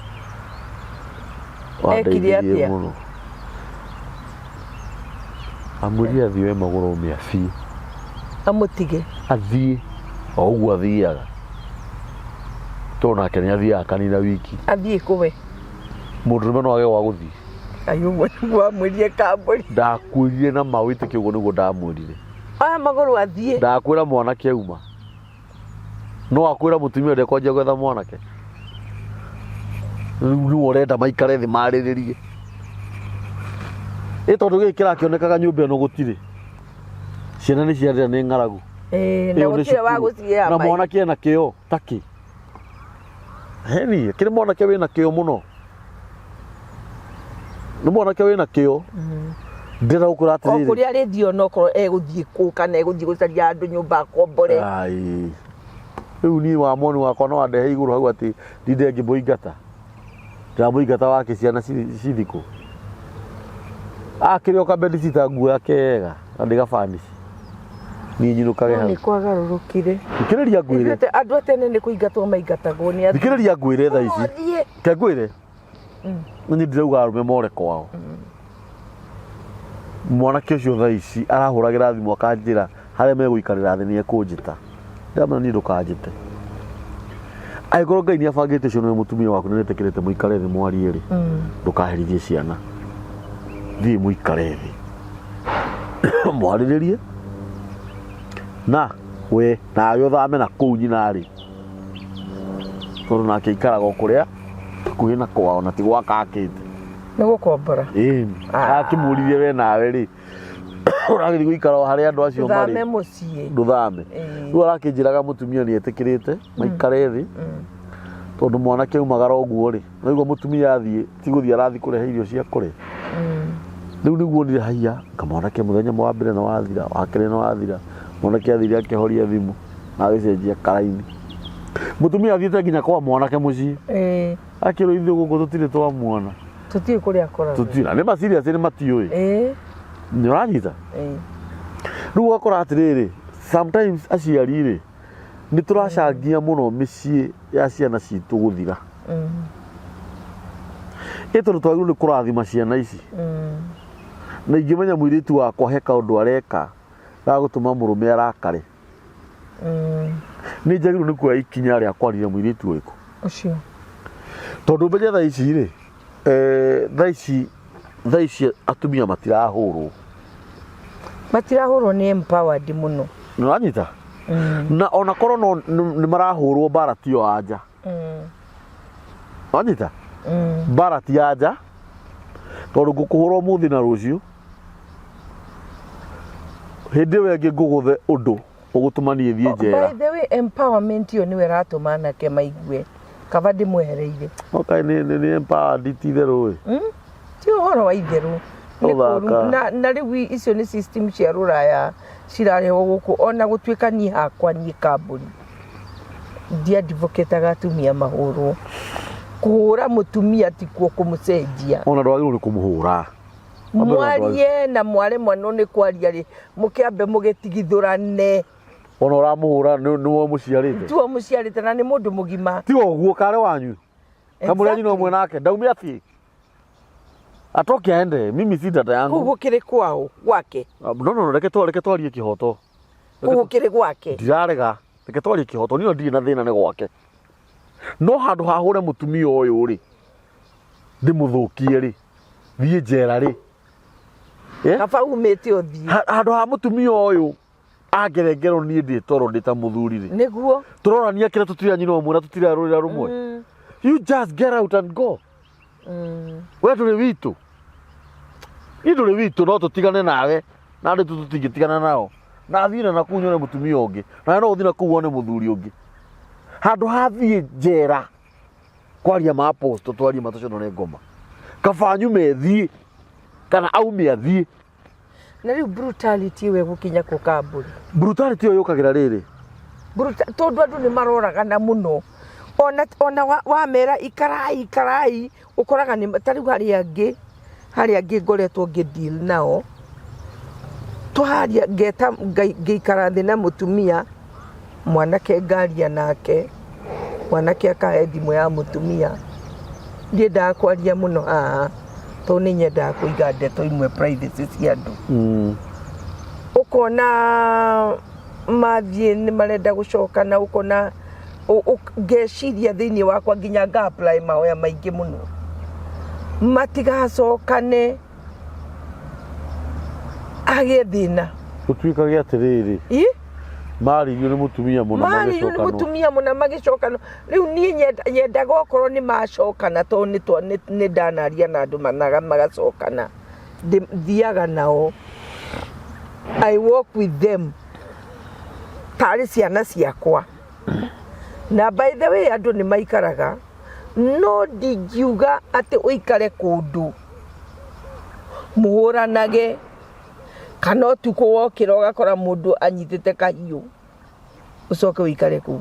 S1: Wandeithirie
S2: atĩa?
S1: mũno. Amwĩrire athiĩ we magũrũ me abiĩ.
S2: Amũtige.
S1: Athiĩ o ũguo athiaga, tondũ nake nĩ athiaga akanina wiki.
S2: Athiĩ kũwe?
S1: Mũndũrũme no age gwa gũthiĩ?
S2: Ai, ũguo nĩguo amwĩrire kambũri?
S1: Ndakwĩrire na ma wĩtĩkie, ũguo nĩguo ndamwĩrire.
S2: Oya magũrũ athiĩ.
S1: Ndakwĩra mwanake auma no akwĩra mũtumia ũrĩa kwanjia gwetha mwanake. Rĩu nĩwe ũrenda maikare thĩ marĩrĩrie ĩ tondũ gĩkĩ kĩrakĩonekaga nyũmba ĩno gũtirĩ ciana nĩ ciarĩra nĩ ng'aragu.
S2: Ĩĩ, na
S1: Ĩyo nĩ
S2: gũtirĩ wa
S1: cukuru.
S2: gũcihe
S1: Na
S2: mai.
S1: Mwanake ena kĩo takĩ heni kĩrĩ mwanake wĩna kĩo mũno, nĩ mwanake wĩna kĩo ndĩrenda gũkwĩra
S2: O
S1: atĩrĩrĩ.
S2: Kũrĩa arĩthiĩ onokorwo egũthiĩ kũ kana egũthiĩ gũcaria andũ nyũmba akombore.
S1: Ai. Rĩu niĩ wa moni wakwa no andehe igũrũ hau atĩ ndinde ngĩmũingata, ndĩramũingata wake ciana cithikũ akĩrĩ o kabedisita nguo yake wega na ndĩgabanici niĩ nyinũkage
S2: No
S1: hau.
S2: Nĩ kwagarũrũkire.
S1: Thikĩrĩria ngwĩre.
S2: Ithuĩ andũ a tene nĩ kũingatwo maingatagwo nĩ athuri.
S1: Thikĩrĩria ngwĩre thaa ici.
S2: Ũthiĩ.
S1: Ke ngwĩre, niĩ ndirauga arũme more kwao. Mwanake ũcio thaa ici arahũragĩra thimũ akanjĩra harĩa megũikarĩra thĩ nĩ ekũnjĩta. Ndamwĩra, "Niĩ ndũkanjĩte. Angĩkorwo Ngai nĩ abangĩte ũcio nĩwe mũtumia waku na nĩetĩkĩrĩte mũikare thĩ mwarie rĩ, ndũkaherithie ciana. Thiĩ mũikare thĩ mwarĩrĩrie na we nawe ũthame na kũu nyina rĩ, tondũ nake aikaraga o kũrĩa hakuhĩ na kwao na ti gwaka akĩte."
S2: Nĩ gũkombora.
S1: Ĩĩ, akĩmũririe, "We nawe rĩ, ũragĩthiĩ gũikara o harĩa andũ acio
S2: Ndũthame
S1: marĩ?"
S2: Mũciĩ.
S1: Ndũthame. Rĩu arakĩnjĩraga mũtumia nĩ etĩkĩrĩte maikare thĩ, tondũ mwanake aumagara ũguo rĩ, naigua mũtumia athiĩ ti gũthiĩ arathiĩ kũrehe irio cia kũrĩa. Rĩu nĩguo onire haiya kamwanake mũthenya wa mbere na wathira, wa kerĩ na wathira, mwanake athire akĩhoria thimũ na agĩcenjia karaini. Mũtumia athiĩte nginya kwa mwanake mũciĩ, akĩrwo, "Ithuĩ gũkũ tũtirĩ twamuona."
S2: Tũtiũĩ kũrĩa akoragwo.
S1: Tũtirĩ na nĩ ma serious nĩ matiũĩ. Nĩ ũranyita?
S2: Ĩĩ.
S1: Rĩu ũgakora atĩrĩrĩ, sometimes aciari rĩ, nĩ tũracangia mũno mĩciĩ ya ciana citũ gũthira, ĩ tondũ twagĩrĩirwo nĩ kũrathima ciana ici. Na ingĩmenya mũirĩtu wakwa he kaũndũ areka gagũtũma mũrũme arakare, nĩ njagĩrĩirwo nĩ kuoya ikinya rĩa kwarĩria mũirĩtu ũrĩkũ
S2: Ũcio.
S1: Tondũ mbenye thaa ici rĩ, thaa ici atumia matirahũrwo.
S2: Matirahũrwo, nĩ empowered mũno.
S1: Nĩ ũranyita? Na ona korwo no nĩ marahũrwo, mbara tiyo anja. Wanyita mbara ti ya nja tondũ ngũkũhũra ũmũthĩ na rũciũ hĩndĩ ĩyo ĩngĩ ngũgũthe ũndũ ũgũtũma niĩ thiĩ njera.
S2: By the way, empowerment ĩyo nĩwe ĩratũma anake maigue kaba ndĩmwehereire.
S1: Okay, nĩ empowered ti itherũ ĩ.
S2: Ti ũhoro wa itherũ. Nĩ
S1: Ũthaka.
S2: kũũru. Na rĩu icio nĩ system cia rũraya cirarehwo gũkũ, ona gũtuĩka niĩ hakwa niĩ kambuni ndiadvocataga atumia mahũrwo. Kũhũra mũtumia tikuo kũmũcenjia.
S1: Ona ndwagĩrĩirwo nĩ kũmũhũra.
S2: Mwarie na mware mwana nĩ kwaria rĩ, mũkĩambe mũgĩtigithũrane.
S1: Ona ũramũhũra nĩwe mũciarĩte.
S2: Tiwe mũciarĩte na nĩ mũndũ mũgima.
S1: Ti ũguo karĩ wanyu. Kamũrĩa nyina ũmwe nake ndaume athiĩ. Atoke aende, mimi si dada yangu.
S2: Kũu gũkĩrĩ kwao gwake.
S1: No no no, reke twarie kĩhoto.
S2: Kũu gũkĩrĩ gwake.
S1: Ndirarega, reke twarie kĩhoto, niĩ ndirĩ na thĩna nĩ gwake. No handũ ha hũre mũtumia ũyũ rĩ, ndĩmũthũkie rĩ, thiĩ njera rĩ.
S2: Kaba umĩte ũthiĩ.
S1: Handũ ha mũtumia ũyũ angerengero niĩ ndĩ toro ndĩ ta mũthuri rĩ.
S2: Nĩguo.
S1: Tũrorania kĩrĩa tũtirĩ nyina ũmwe na tũtirarũrĩra rũmwe. You just get out and go. We ndũrĩ witũ. Niĩ ndũrĩ witũ no tũtigane nawe. Na andũ tũtingĩtigana nao. Na thiĩ na nakũu nyone mũtumia ũngĩ. Nawe no ũthiĩ na kũu wone mũthuri ũngĩ. Handũ ha thiĩ njera kwaria ma apostle twarie ma tũconore ngoma. Kaba nyume thiĩ kana aume athiĩ.
S2: Na rĩu brutality ĩyo ĩgũkinya kũ kambuni?
S1: Brutality ĩyo yũkagĩra rĩrĩ.
S2: Tondũ andũ nĩ maroragana mũno. Ona wamera ikarai ikarai ũkoraga nĩ ta rĩu harĩa angĩ ngoretwo ngĩ deal nao. Twaria ngeta ngĩikara thĩ na mũtumia mwanake ngaria nake, mwanake akahe thimũ ya mũtumia. Ndiendaga kwaria mũno haha tondũ nĩ nyendaga kũiga ndeto imwe privacy cia andũ. Ũkona mathiĩ nĩ marenda gũcokana, ũkona ngeciria thĩinĩ wakwa nginya nga apply mahoya maingĩ mũno matigacokane agĩe thĩna.
S1: Gũtuĩkage atĩrĩrĩ, maririo nĩ mũtumia mũna
S2: maririo nĩ
S1: magĩcokanwo.
S2: Mũtumia mũna magĩcokana. Rĩu niĩ nyendaga okorwo nĩ macokana, tondũ nĩ ndanaria na andũ managa magacokana, thiaga nao, I walk with them tarĩ ciana ciakwa. Na by the way, andũ nĩ maikaraga, no ndingiuga atĩ ũikare kũndũ mũhũranage kana ũtukũ wokĩra ũgakora mũndũ anyitĩte kahiũ ũcoke ũikare kũu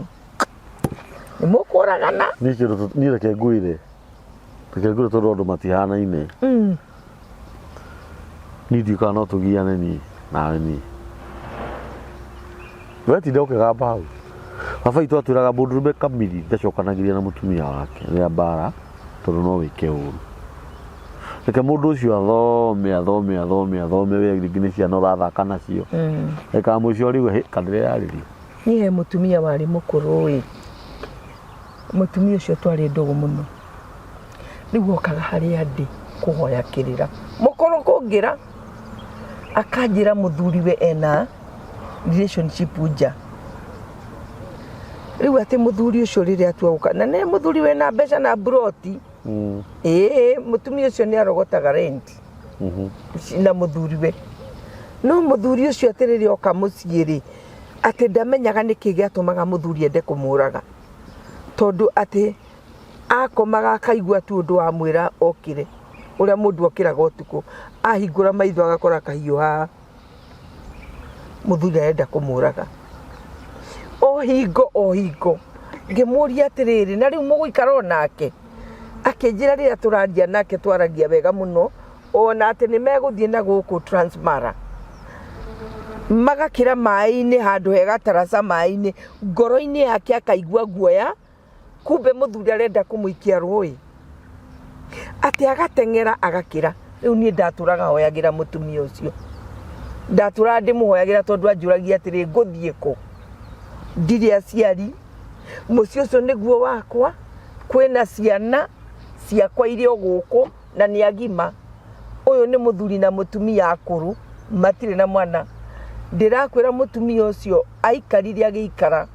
S2: nĩ mũkũragana.
S1: Niĩ kĩndũ niĩ reke ngwĩre tondũ andũ matihanaine. Niĩ ndiũĩ kana no tũgiane niĩ nawe niĩ. We tinda ũkĩgamba hau. Baba witũ atwĩraga mũndũrũme kamiri ndacokanagĩria na mũtumia wake rĩrĩa mbara tondũ no wĩke ũru. Reke mũndũ ũcio athome athome athome athome we rĩngĩ nĩ ciana ũrathaka nacio. Reka mũico rĩu hĩ kanĩreyarĩria.
S2: Niĩ he mũtumia warĩ mũkũrũ ĩ, mũtumia ũcio twarĩ ndũgũ mũno. Rĩu okaga harĩa ndĩ kũhoya kĩrĩra, mũkũrũ kũngĩra, akanjĩra mũthuriwe ena relationship nja. Rĩu atĩ mũthuri ũcio rĩrĩa atua gũka, na nĩ mũthuri wĩna mbeca na mburoti. Ĩĩ, mũtumia ũcio nĩ arogotaga rent na mũthuriwe. No mũthuri ũcio atĩ rĩrĩa oka mũciĩ rĩ, atĩ ndamenyaga nĩkĩ gĩatũmaga mũthuri ende kũmũraga. Tondũ atĩ akomaga akaigua tu ũndũ wamwĩra okĩre, ũrĩa mũndũ okĩraga ũtukũ, ahingũra maitho agakora kahiũ haha, mũthuri arenda kũmũraga. O hingo o hingo ngĩmũria atĩrĩrĩ, na rĩu mũgũikara o nake? Akĩnjĩra rĩrĩa tũraria nake twaragia wega mũno, ona atĩ nĩ megũthiĩ na gũkũ Transmara magakĩra maĩ-inĩ handũ he gataraca maĩ-inĩ, ngoro-inĩ yake akaigua guoya, kumbe mũthuri arenda kũmũikia rũĩ, atĩ agateng'era agakĩra. Rĩu niĩ ndatũraga hoyagĩra mũtumia ũcio, ndatũraga ndĩmũhoyagĩra tondũ anjũragia atĩrĩ, ngũthiĩ kũ? Ndirĩ aciari, mũciĩ ũcio nĩguo wakwa, kwĩna ciana ciakwa irĩ o gũkũ na nĩ agima. Ũyũ nĩ mũthuri na mũtumia akũrũ, matirĩ na mwana. Ndĩrakwĩra mũtumia ũcio aikarire agĩikara.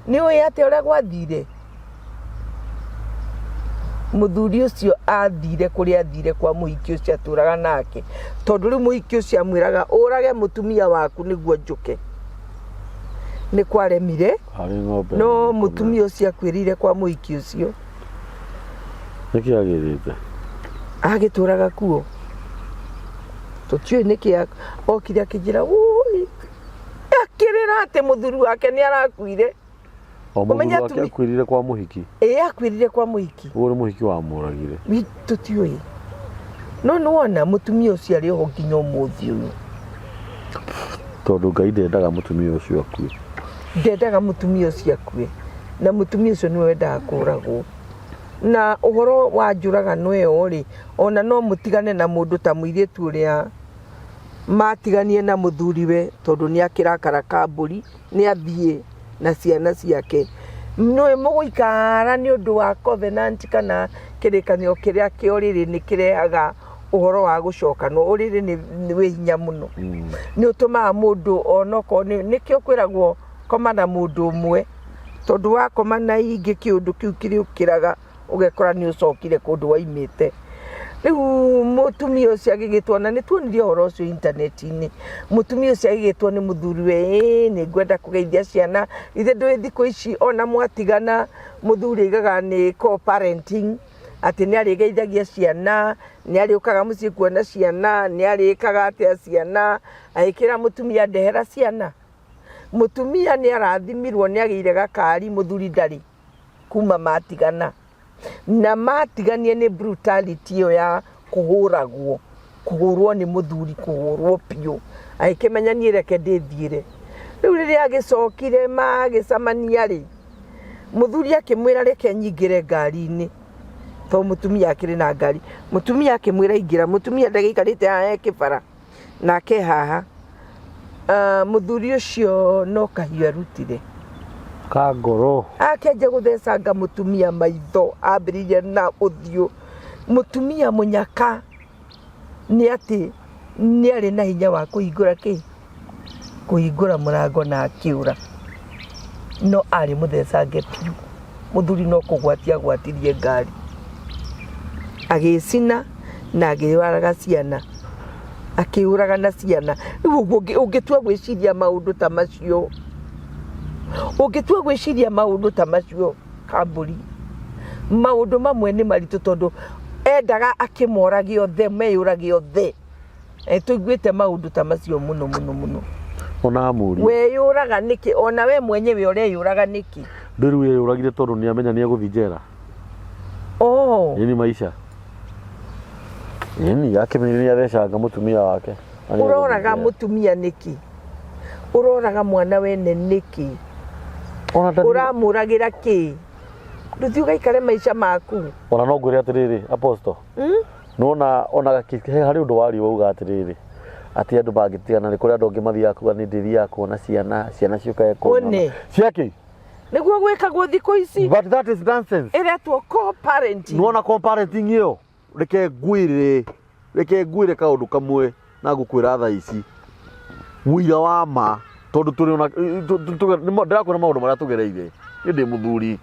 S2: Nĩ ũĩ atĩa ũrĩa gwathire? Mũthuri ũcio athire kũrĩa athire kwa mũhiki ũcio atũraga nake, tondũ rĩu mũhiki ũcio amwĩraga ũrage mũtumia waku nĩguo njũke. Nĩ kwaremire,
S1: Harĩ ng'ombe.
S2: no mũtumia ũcio akuĩrĩire kwa mũhiki ũcio.
S1: Nĩkĩ agĩrĩte?
S2: Agĩtũraga kuo. Tũtiũĩ nĩkĩ okire akĩnjĩra ũi, akĩrĩra atĩ mũthuri wake nĩ arakuire.
S1: O mũthuri
S2: Ũmenye
S1: wake
S2: atumi-
S1: akuĩrire kwa mũhiki.
S2: Ĩĩ akuĩrire kwa mũhiki.
S1: Ũguo nĩ mũhiki wamũragire.
S2: Tũtiũĩ. No nĩ wona mũtumia ũcio arĩ oho nginya ũmũthĩ ũyũ.
S1: Tondũ Ngai ndendaga mũtumia ũcio akue.
S2: Ndendaga mũtumia ũcio akue. Na mũtumia ũcio nĩwe wendaga kũragwo. Na ũhoro wa njũragano ĩyo rĩ, ona no mũtigane na mũndũ ta mũirĩtu ũrĩa matiganie na mũthuriwe tondũ nĩ akĩrakara ka mbũri, nĩ athiĩ na ciana ciake. Nĩ mũgũikara nĩ ũndũ wa covenant kana kĩrĩkanĩro kĩrĩa kĩa ũrĩrĩ nĩ kĩrehaga ũhoro wa gũcokanwo. Ũrĩrĩ nĩ wĩ hinya mũno. Nĩ ũtũmaga mũndũ onokorwo nĩkĩo kwĩragwo koma na mũndũ ũmwe, tondũ wakoma na ingĩ kĩũndũ kĩu kĩrĩũkĩraga ũgekora nĩ ũcokire kũndũ waimĩte. Rĩu mũtumia ũcio agĩgĩtwo, na nĩ tuonirie ũhoro ũcio intaneti-inĩ, mũtumia ũcio agĩgĩtwo nĩ mũthuriwe, ĩĩ nĩ ngwenda kũgeithia ciana, githĩ ndũĩ thikũ ici ona mwatigana mũthuri aigaga nĩ co-parenting, atĩ nĩ arĩgeithagia ciana, nĩ arĩũkaga mũciĩ kuona ciana, nĩ arĩkaga atĩa ciana, agĩkĩra mũtumia ndehera ciana. Mũtumia nĩ arathimirwo nĩ agĩire gakari mũthuri ndarĩ kuma matigana. Na matiganie nĩ brutality ĩyo ya kũhũragwo, kũhũrwo nĩ mũthuri, kũhũrwo biũ. Agĩkĩmenya niĩ reke ndĩthiĩre. Rĩu rĩrĩa agĩcokire magĩcemania rĩ, mũthuri akĩmwĩra reke nyingĩre ngari-inĩ, tondũ mũtumia akĩrĩ na ngari. Mũtumia akĩmwĩra ingĩra, mũtumia ndagĩikarĩte haha he kĩbara, nake haha. Mũthuri ũcio no kahiũ arutire.
S1: Ka ngoro.
S2: Akĩanjia gũthecanga mũtumia maitho, ambĩrĩirie na ũthiũ. Mũtumia mũnyaka nĩ atĩ nĩ arĩ na hinya wa kũhingũra kĩ? Kũhingũra mũrango na akĩũra. No arĩ mũthecange biũ. Mũthuri no kũgwatia agwatirie ngari. Agĩcina na akĩũraga ciana. Akĩũraga na ciana. Rĩu ũguo ũngĩtua gwĩciria maũndũ ta macio, ũngĩtua gwĩciria maũndũ ta macio Kambũri, maũndũ mamwe nĩ maritũ tondũ endaga akĩmorage othe, meyũrage othe. Tũiguĩte maũndũ ta macio mũno mũno mũno.
S1: Ona amũria.
S2: Weyũraga nĩkĩ? Ona we mwenyewe ũreyũraga nĩkĩ?
S1: Ndũĩ rĩu eyũragire tondũ nĩ amenya nĩ egũthiĩ njera.
S2: Oh.
S1: Ĩni maisha. Ĩni akĩmenya nĩ athecanga mũtumia wake. Na nĩ egũthiĩ
S2: Ũroraga
S1: njera.
S2: mũtumia nĩkĩ? Ũroraga mwana wene nĩkĩ?
S1: Ona ndarĩ-
S2: Ũramũragĩra kĩ? Ndũthiĩ ũgaikare maica maku.
S1: Ona no ngwĩre atĩrĩrĩ, Apostle. Nona ona harĩ ũndũ wario wauga atĩrĩrĩ atĩ andũ mangĩtigana nĩ kũrĩ andũ angĩ mathiaga kuga nĩ ndĩthiaga kuona ciana ciana ciũkage kuona
S2: One.
S1: ciakĩ
S2: Nĩguo gwĩkagwo thikũ ici.
S1: But that is nonsense.
S2: Ĩretwo co-parenting.
S1: Nĩwona co-parenting ĩyo reke ngwĩre reke ngwĩre kaũndũ kamwe na ngũkwĩra thaa ici ũira wa ma tondũ tũrĩ ona ndĩrakwĩra maũndũ marĩa tũgereire niĩ ndĩ mũthuri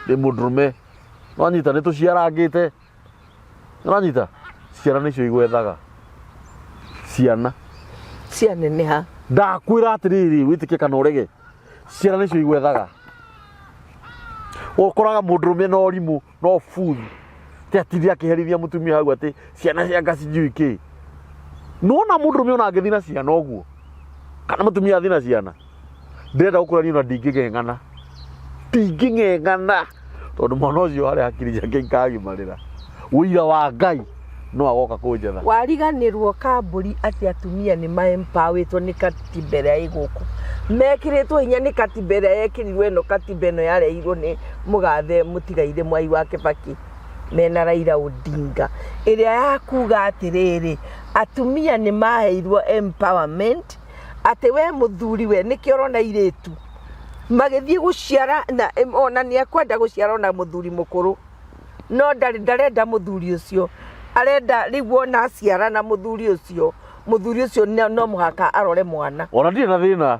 S1: ndĩ mũndũrũme wanyita nĩ tũciarangĩte Ũranyita? Ciana nĩcio igwethaga. Ciana.
S2: Cianeneha.
S1: Ndakwĩra atĩrĩrĩ, wĩtĩkie kana ũrege. Ciana nĩcio igwethaga. Ũkoraga mũndũrũme na ũrimũ na ũbuthi. Ti atinde akĩherithia mũtumia hau atĩ ciana ciaka sijui kĩ. Nĩwona mũndũrũme ona angĩthiĩ na ciana ũguo, kana mũtumia athiĩ na ciana, ndĩrenda gũkwĩra niĩ ona ndingĩng'eng'ana. Ndingĩng'eng'ana. Tondũ mwana ũcio harĩa hakiri ciake ikagimarĩra. Ũira wa Ngai no agoka kũnjetha.
S2: Wariganĩrwo Kambũri atĩ atumia nĩ ma empowerĩtwo nĩ katiba ĩrĩa ĩ gũkũ. Mekĩrĩtwo hinya nĩ katiba ĩrĩa yekĩrirwo ĩno katiba ĩno yarehirwo nĩ mũgathe mũtigairĩ Mwai wa Kĩbakĩ mena Raila Odinga. Ĩrĩa ya kuga atĩrĩrĩ, atumia nĩ maheirwo empowerment atĩ we mũthuri we nĩkĩo ũrona airĩtu magĩthiĩ gũciara na ona nĩ ekwenda gũciara ona mũthuri mũkũrũ no ndarĩ ndarenda mũthuri ũcio arenda rĩu ona aciara na mũthuri ũcio mũthuri ũcio no mũhaka arore mwana.
S1: Ona ndirĩ na thĩna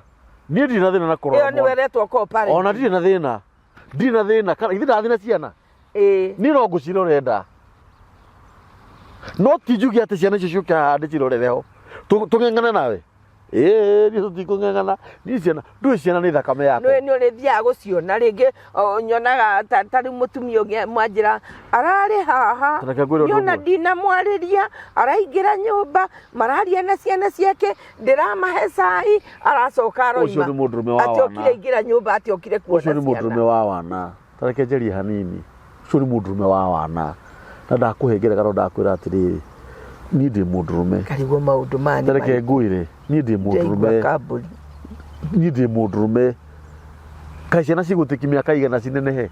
S1: niĩ ndirĩ na thĩna na kũrora
S2: ĩyo nĩwe
S1: mwana.
S2: ĩretwo co-parenting.
S1: Ona ndirĩ na thĩna ndirĩ na thĩna kana ithe ndathiĩ na ciana.
S2: Ĩĩ.
S1: Niĩ no ngũcirore nda, no ti njuge atĩ ciana icio ciũke haha ndĩcirorere ho. Tũng'eng'ane nawe? Ĩĩ, niĩ tũtikũng'eng'ana. Niĩ ciana, ndũĩ ciana nĩ thakame yakwa.
S2: Nĩ ũrĩthiaga gũciona rĩngĩ, nyonaga ta rĩu mũtumia ũngĩ mwanjĩra ararĩ haha.
S1: Ta reke ngwĩre ũndũ
S2: Niona
S1: ũmwe.
S2: ndinamwarĩria, araingĩra nyũmba, mararia na ciana ciake, ndĩramahe cai, aracoka aroima.
S1: Ũcio nĩ mũndũrũme wa
S2: Atĩ okire
S1: wana.
S2: aingĩra nyũmba, atĩ okire kuona
S1: Ũcio nĩ mũndũrũme
S2: ciana.
S1: wa wana. Ta reke njarie hanini. Ũcio nĩ mũndũrũme wa wana. Na ndakũhe ngerekano, ndakwĩra atĩrĩrĩ, niĩ ndĩ mũndũrũme.
S2: Karigwo maũndũ maya nĩ
S1: Ta reke
S2: marĩkũ?
S1: ngwĩre, niĩ ndĩ
S2: Ndĩraigua
S1: mũndũrũme.
S2: kambũri.
S1: Niĩ ndĩ mũndũrũme. Kaĩ ciana cigũtĩki mĩaka igana cinenehe?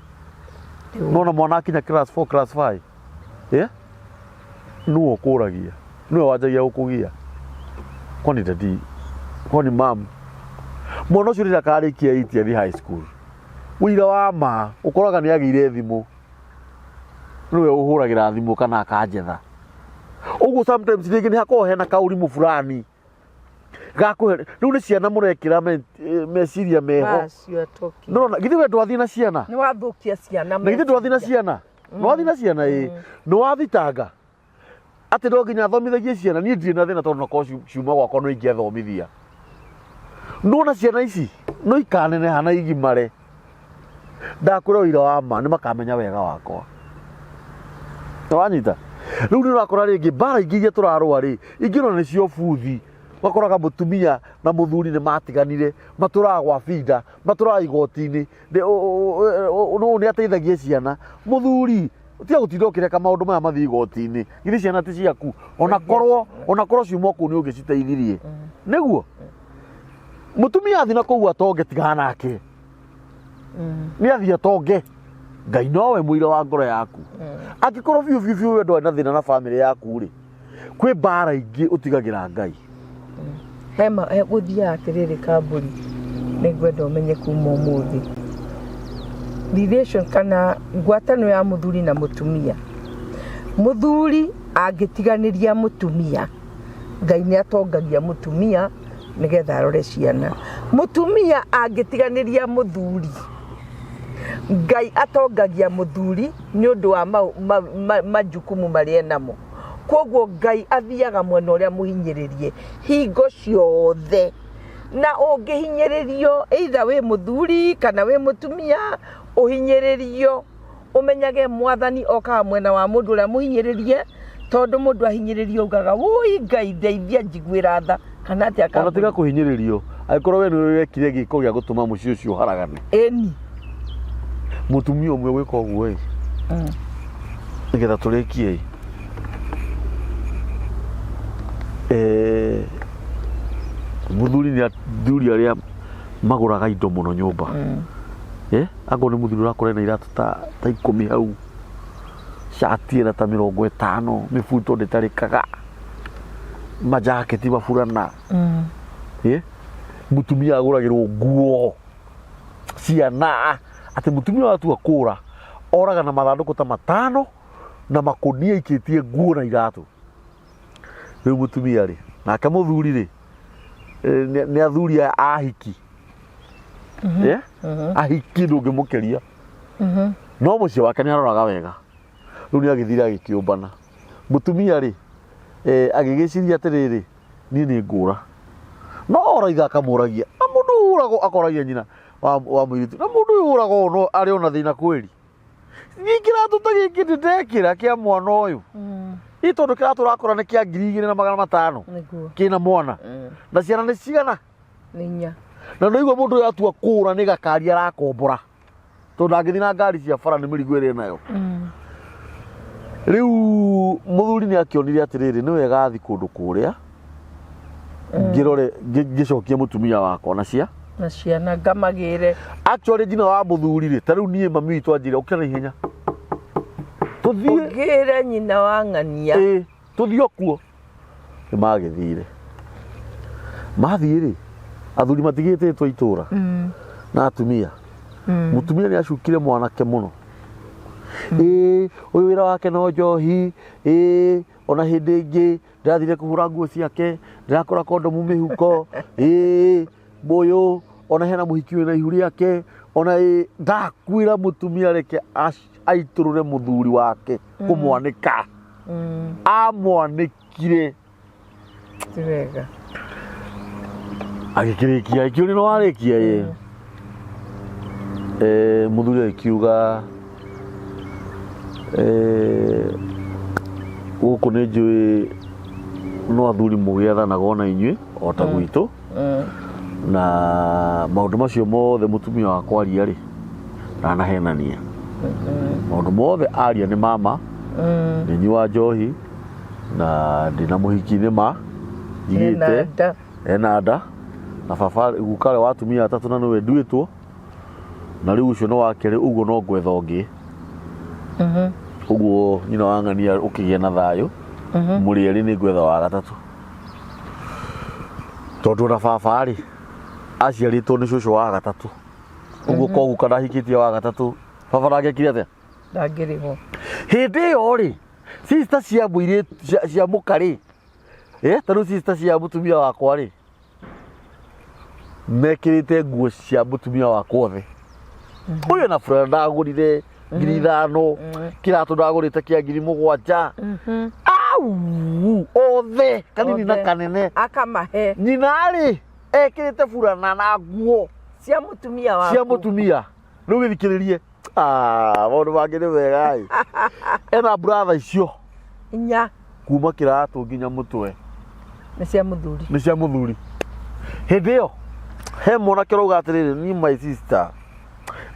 S1: Nona mwana akinya class 4, class 5, yeah? Nũũ ũkũragia? Nĩwe wanjagia gũkũgia? Kwani daddy, kwani mam? Mwana ũcio rĩrĩa akarĩkia 8 athiĩ high school, ũira wa ma ũkoraga nĩ agĩire thimũ, nĩwe ũhũragĩra thimũ kana akanjetha. Ũguo sometimes rĩngĩ nĩ hakoragwo hena kaũrimũ fulani gakũhe. Rĩu nĩ ciana mũrekĩra meciria meho.
S2: Bas, you are talking.
S1: Nĩũrona githĩ we ndwathiĩ na ciana?
S2: Nĩ wathũkia ciana.
S1: Na githĩ ndwathiĩ na ciana? Nĩwathiĩ na ciana? Ĩĩ, nĩwathitanga atĩ no nginya athomithagie ciana. Niĩ ndirĩ na thĩna, tondũ nakorwo ciuma gwakwa no ingĩathomithia. Nona ciana ici no ikaneneha na igimare, ndakwĩra ũira wa ma, nĩ makamenya wega wakwa. Nĩwanyita? Rĩu nĩ ũrakora rĩngĩ mbara ingĩ iria tũrarũa rĩ, ingĩ ona nĩcio buthi. Ũgakoraga mũtumia na mũthuri nĩ matiganire, matũraga gwa binda, matũraga igoti-inĩ. Nũ nĩ ateithagia ciana? Mũthuri, tiga gũtinda ũkĩreka maũndũ maya mathiĩ igoti-inĩ. Githĩ ciana ti ciaku? Onakorwo ciuma kũu nĩ ũngĩciteithirie. Nĩguo mũtumia athiĩ na kũu atonge, tigana nake. Nĩ athiĩ atonge, Ngai nowe mũira wa ngoro yaku. Angĩkorwo biũ biũ biũ we ndwarĩ na thĩna na bamĩrĩ yaku rĩ, kwĩ mbara ingĩ ũtigagĩra Ngai.
S2: Hema gũthiaga atĩrĩrĩ, kambũri, nĩ ngwenda ũmenye kuma ũmũthĩ, relation kana ngwatanĩro ya mũthuri na mũtumia, mũthuri angĩtiganĩria mũtumia, Ngai nĩ atongagia mũtumia nĩgetha arore ciana. Mũtumia angĩtiganĩria mũthuri, Ngai atongagia mũthuri nĩ ũndũ wa majukumu marĩa enamo. Koguo Ngai athiaga mwena ũrĩa mũhinyĩrĩrie hingo ciothe. Na ũngĩhinyĩrĩrio, either wĩ mũthuri kana wĩ mũtumia, ũhinyĩrĩrio, ũmenyage Mwathani okaga mwena wa mũndũ ũrĩa mũhinyĩrĩrie, tondũ mũndũ ahinyĩrĩrio augaga, "Wũi Ngai, ndeithia, njiguĩra tha," kana atĩa?
S1: Ona tiga
S2: Kambũri?
S1: Kũhinyĩrĩrio, angĩkorwo we nĩwe wekire gĩko gĩa gũtũma mũciĩ ũcio ũharagane.
S2: Ĩni.
S1: Mũtumia ũmwe gwĩka ũguo ĩ, nĩgetha tũrĩkie ĩ, mũthuri nĩ athuri arĩa magũraga indo mũno nyũmba. Akorwo nĩ mũthuri ũrakora ena iratũ ta 10 hau, cati ĩna ta 50, mĩbuto ndĩtarĩkaga, majaketi maburana. Mũtumia agũragĩrwo nguo ciana, atĩ mũtumia watua kũra oraga na mathandũkũ ta 5 na makũnia aikĩtie nguo na iratũ. Rĩu mũtumia rĩ, nake mũthuri rĩ, nĩ athuri aya ahiki. Ahiki ndũngĩmũkĩria, no mũciĩ wake nĩ aroraga wega. Rĩu nĩ agĩthire agĩkĩũmbana. Mũtumia rĩ, agĩgĩciria atĩrĩrĩ, niĩ nĩ ngũra. No oraitha akamũragia, na mũndũ ũyũ ũragwo, akoragia nyina wa mũirĩtu, na mũndũ ũyũ ũragwo no arĩ ona thĩna kweri? Niĩ kĩratũ ta gĩkĩ ndĩndekĩra kĩa mwana ũyũ. Ĩ tondũ kĩratũ ũrakora nĩ kĩa 2500.
S2: Nĩguo.
S1: Kĩna mwana na ciana nĩ cigana?
S2: Nĩ 4.
S1: Na nĩigua mũndũ ũyũ atua kũra nĩ gakari arakombora, tondũ ndangĩthiĩ na ngari cia bara nĩ mĩrigo ĩrĩa nayo. Rĩu mũthuri nĩ akĩonire atĩrĩrĩ, nĩ wega athi kũndũ kũrĩa ngĩrore ngĩcokie mũtumia wakwa na cia
S2: na ciana ngamagĩre.
S1: Actually njina wa mũthuri rĩ, ta rĩu niĩ mami witũ anjĩra, ũkĩra na ihenya tũthiĩ.
S2: Ũgĩre nyina wa ng'ania.
S1: Ĩĩ, tũthiĩ o kuo. Nĩ magĩthire, mathiĩ rĩ, athuri matigĩtĩtwo itũra na atumia. Mũtumia nĩ acukire mwanake mũno. Ĩĩ, ũyũ wĩra wake no njohi. Ĩĩ, ona hĩndĩ ĩngĩ ndĩrathire kũhũra nguo ciake, ndĩrakora kondomu mĩhuko. Ĩĩ, ũyũ ona hena mũhiki wĩna ihu rĩake. Ona ĩ ndakwĩra mũtumia reke Aitũrũre mũthuri wake kũmwanĩka. Amwanĩkire.
S2: Ti wega.
S1: Agĩkĩrĩkia agĩkĩũria, "Nĩ warĩkia?" "Ĩ." Mũthuri agĩkiuga, "Gũkũ nĩ njũĩ no athuri mũgĩathanaga ona inyuĩ o ta gwitũ, na maũndũ macio mothe mũtumia wakwa aria rĩ, ndanahenania. Maũndũ mothe aria nĩ mama. Nĩ nyua njohi na ndĩna mũhiki nĩ ma
S2: Ena
S1: njigĩte
S2: nda.
S1: Ena nda na baba guka ũrĩa wa atumia atatũ na nĩwe nduĩtwo na rĩu ũcio nĩ wa kerĩ, ũguo no ngwetha ũngĩ." Ũguo nyina wa ng'ania ũkĩgĩa na thayũ mũrĩ erĩ, nĩ ngwetha wa gatatũ, tondũ ona baba rĩ aciarĩtwo nĩ cũcũ wa gatatũ, ũguo ko guka ndahikĩtie wa gatatũ, baba ndangĩekire atĩa?
S2: Ndangĩrĩhwo.
S1: Hĩndĩ ĩyo rĩ, sister cia mũirĩtu cia mũka rĩ, ta rĩu sister cia mũtumia wakwa rĩ, mekĩrĩte nguo cia mũtumia wakwa othe. Ũyũ na burana ndagũrire 5,000, kĩratũ ndagũrĩte kĩa 7,000. Au othe kanini na
S2: Othe.
S1: kanene.
S2: Akamahe.
S1: Nyina rĩ ekĩrĩte burana na nguo
S2: cia mũtumia waku.
S1: Cia mũtumia. Rĩu gĩthikĩrĩrie. Ah, maũndũ mangĩ nĩ mega ĩ. Ena brother icio
S2: Inya.
S1: Kuma kĩratũ nginya mũtwe.
S2: Nĩ cia mũthuri.
S1: Nĩ cia mũthuri. Hĩndĩ ĩyo he mwanake ũrauga atĩrĩrĩ, "Ni my sister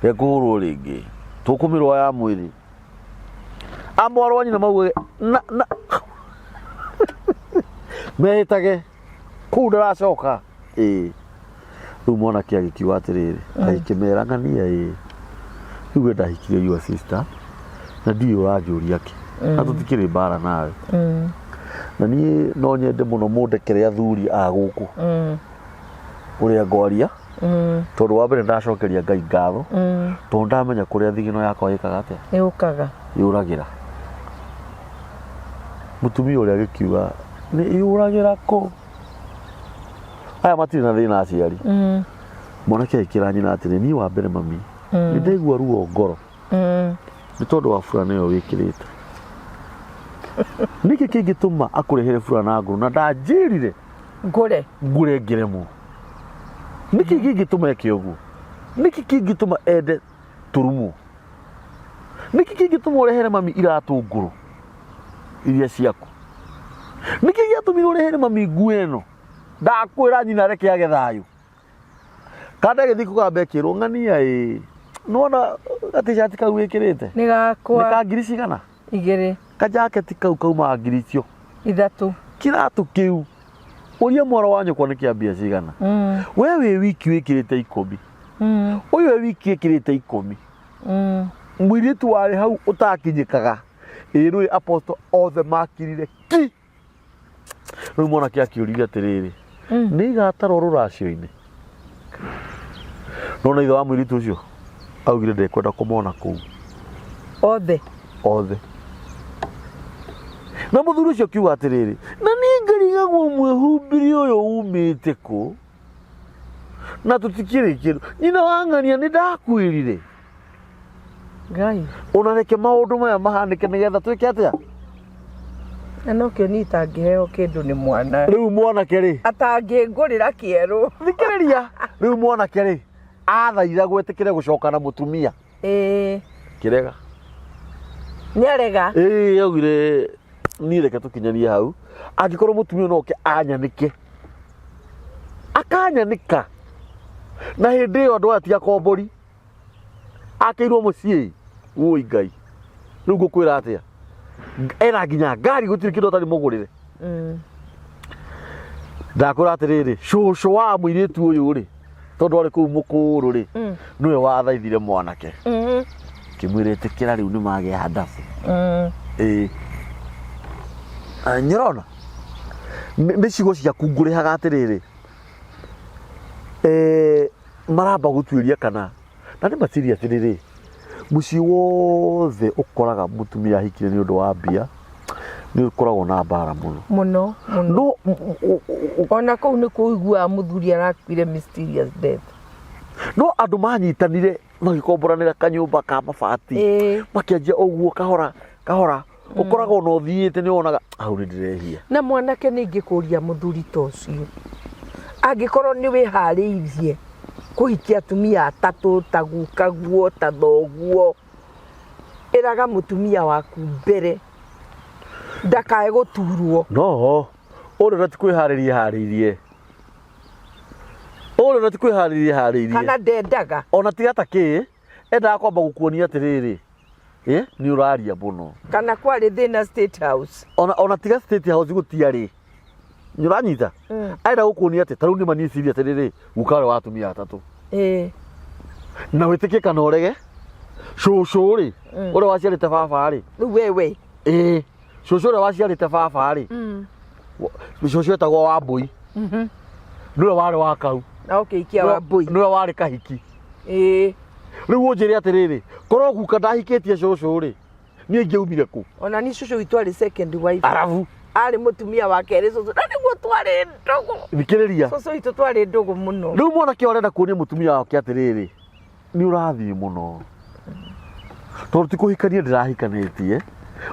S1: ndekũhũrwo rĩngĩ, tũkũmĩrwo ya mwĩrĩ." Amwarwa nyina mauge na mehĩtage kũu ndaracoka. Ĩĩ, rĩu mwanake agĩkiuga atĩrĩrĩ, agĩkĩmera, "Ng'ania ĩĩ, rĩu we ndahikirie your sister na ndiũĩ ũranjũria kĩ, na tũtikĩrĩ mbara nawe, na niĩ no nyende mũno mũndekere athuri a gũkũ ũrĩa ngwaria, tondũ wa mbere ndacokeria Ngai ngatho, tondũ ndamenya kũrĩa thigino yakwa ĩkaga atĩa."
S2: Ĩũkaga.
S1: Yũragĩra. Mũtumia ũrĩa agĩkiuga, "Nĩ yũragĩra kũ? Aya matirĩ na thĩna aciari." Mwanake agĩkĩra nyina atĩrĩ, "Niĩ wa mbere mami nĩ ndaigua ruo ngoro nĩ tondũ wa burana ĩyo wĩkĩrĩte. Nĩkĩ kĩngĩtũma akũrehere burana ngũrũ na ndanjĩrire
S2: ngũre
S1: ngũre ngĩremwo? Nĩkĩ kĩngĩtũma eke ũguo? Nĩkĩ kĩngĩtũma ende tũrumwo? Nĩkĩ kĩngĩtũma ũrehere mami iratũ ngũrũ iria ciaku? Nĩkĩ gĩatũmire ũrehere mami nguo ĩno?" Ndakwĩra nyina reke age thayũ. Kanda gĩthiĩ kũgamba ĩkĩrwo, "Ng'ania ĩ, nĩwona gatishati kau wĩkĩrĩte
S2: nĩ
S1: nĩ
S2: gakwa
S1: ka ngiri cigana?"
S2: Igĩrĩ.
S1: "Kajaketi kau kaumaga ngiri icio
S2: 3."
S1: "Kĩratũ kĩu ũria mwaro wa nyũkwa nĩ kĩa mbia cigana. We wĩ wiki wĩkĩrĩte 10, ũyũ wĩ wiki ĩkĩrĩte 10." Mũirĩtu warĩ hau ũtakinyĩkaga ĩ rũĩ apostle othe makirire ki. Rĩu mwanake akĩũrire atĩrĩrĩ, "Nĩ igatarwo rũracio-inĩ?" Nona ithe wa mũirĩtu ũcio augire ndekwenda kũmona kũu.
S2: Othe.
S1: Othe. Na mũthuri ũcio akiuga atĩrĩrĩ, "Na niĩ ngarigagwo mwĩhumbĩre ũyũ umĩte kũ, na tũtikĩrĩ kĩndũ. Nyina wa ng'ania, nĩ ndakwĩrire
S2: Ngai.
S1: Ona reke maũndũ maya mahanĩke nĩgetha twĩke atĩa?"
S2: Na nokĩo niĩ itangĩheo kĩndũ nĩ mwana.
S1: Rĩu mwanake rĩ
S2: atangĩngũrĩra kĩerũ.
S1: Thikĩrĩria, rĩu mwanake rĩ athaitha gwĩtĩkĩre gũcoka na mũtumia.
S2: Ĩĩ.
S1: Kĩrega.
S2: Nĩ arega.
S1: Ĩĩ, augire, "Niĩ reke tũkinyanie hau, angĩkorwo mũtumia no oke anyanĩke, akanyanĩka." Na hĩndĩ ĩyo andũ aya ti akombori akĩirwo mũciĩ. Wũi Ngai, rĩu ngũkwĩra atĩa? Ena nginya ngari, gũtirĩ kĩndũ atarĩ mũgũrĩre. Ndakwĩra atĩrĩrĩ, cũcũ wa mũirĩtu ũyũ rĩ, tondũ arĩ kũu mũkũrũ rĩ, nĩwe wathaithire mwanake, kĩmwĩra, "Ĩtĩkĩra, rĩu nĩ magĩa handabu." Ĩĩ. Ah, nyĩrona nĩ ciugo ciaku ngũrĩhaga atĩrĩrĩ. Maramba gũtuĩria kana na nĩ matiria atĩrĩrĩ, mũciĩ wothe ũkoraga mũtumia ahikire nĩ ũndũ wa mbia nĩ ũkoragwo na mbara mũno.
S2: Mũno mũno.
S1: No
S2: ona kũu nĩ kũiguaga mũthuri arakuire mysterious death.
S1: No andũ manyitanire magĩkomboranĩra kanyũmba ka mabati, makĩanjia ũguo kahora kahora, ũkoragwo na ũthiĩte nĩ wonaga hau nĩ ndĩrehia.
S2: Na mwanake nĩ ingĩkũria mũthuri ta ũcio, angĩkorwo nĩ wĩharĩirie kũhikia atumia atatũ ta gukaguo ta thoguo, ĩraga mũtumia waku mbere ndakae gũturwo.
S1: No ũrĩa ũrĩa ti kwĩharĩria harĩirie, ũrĩa ũrĩa ti kwĩharĩria harĩirie
S2: kana ndendaga.
S1: Ona tiga ta kĩ endaga kwamba gũkuonia atĩrĩrĩ, nĩ ũraria mũno.
S2: Kana kwarĩ thĩna State House.
S1: Ona tiga State House gũtiarĩ, nĩ ũranyita? Arenda gũkuonia atĩ tarĩu nĩ maniciria atĩrĩrĩ, guka ũrĩa wa atumia atatũ, na wĩtĩkie kana ũrege, cũcũ rĩ, ũrĩa waciarĩte baba rĩ,
S2: Rĩu wewe.
S1: Ĩĩ, cũcũ ũrĩa waciarĩte baba rĩ, cũcũ etagwo Wambũi, nĩwe warĩ wa kau.
S2: Na ũkĩikia Wambũi.
S1: Nĩwe warĩ kahiki. Rĩu ũnjĩre atĩrĩrĩ, korwo guka ndahikĩtie cũcũ rĩ, niĩ ingĩaumire kũ?
S2: Ona ni cũcũ witũ arĩ second wife.
S1: Arabu.
S2: Arĩ mũtumia wa kerĩ cũcũ, na nĩguo twarĩ ndũgũ.
S1: Thikĩrĩria.
S2: Cũcũ witũ twarĩ ndũgũ mũno.
S1: Rĩu mwanake ũyũ arenda kuonia mũtumia wake atĩrĩrĩ, nĩ ũrathiĩ mũno, tondũ ti kũhikania ndĩrahikanĩtie,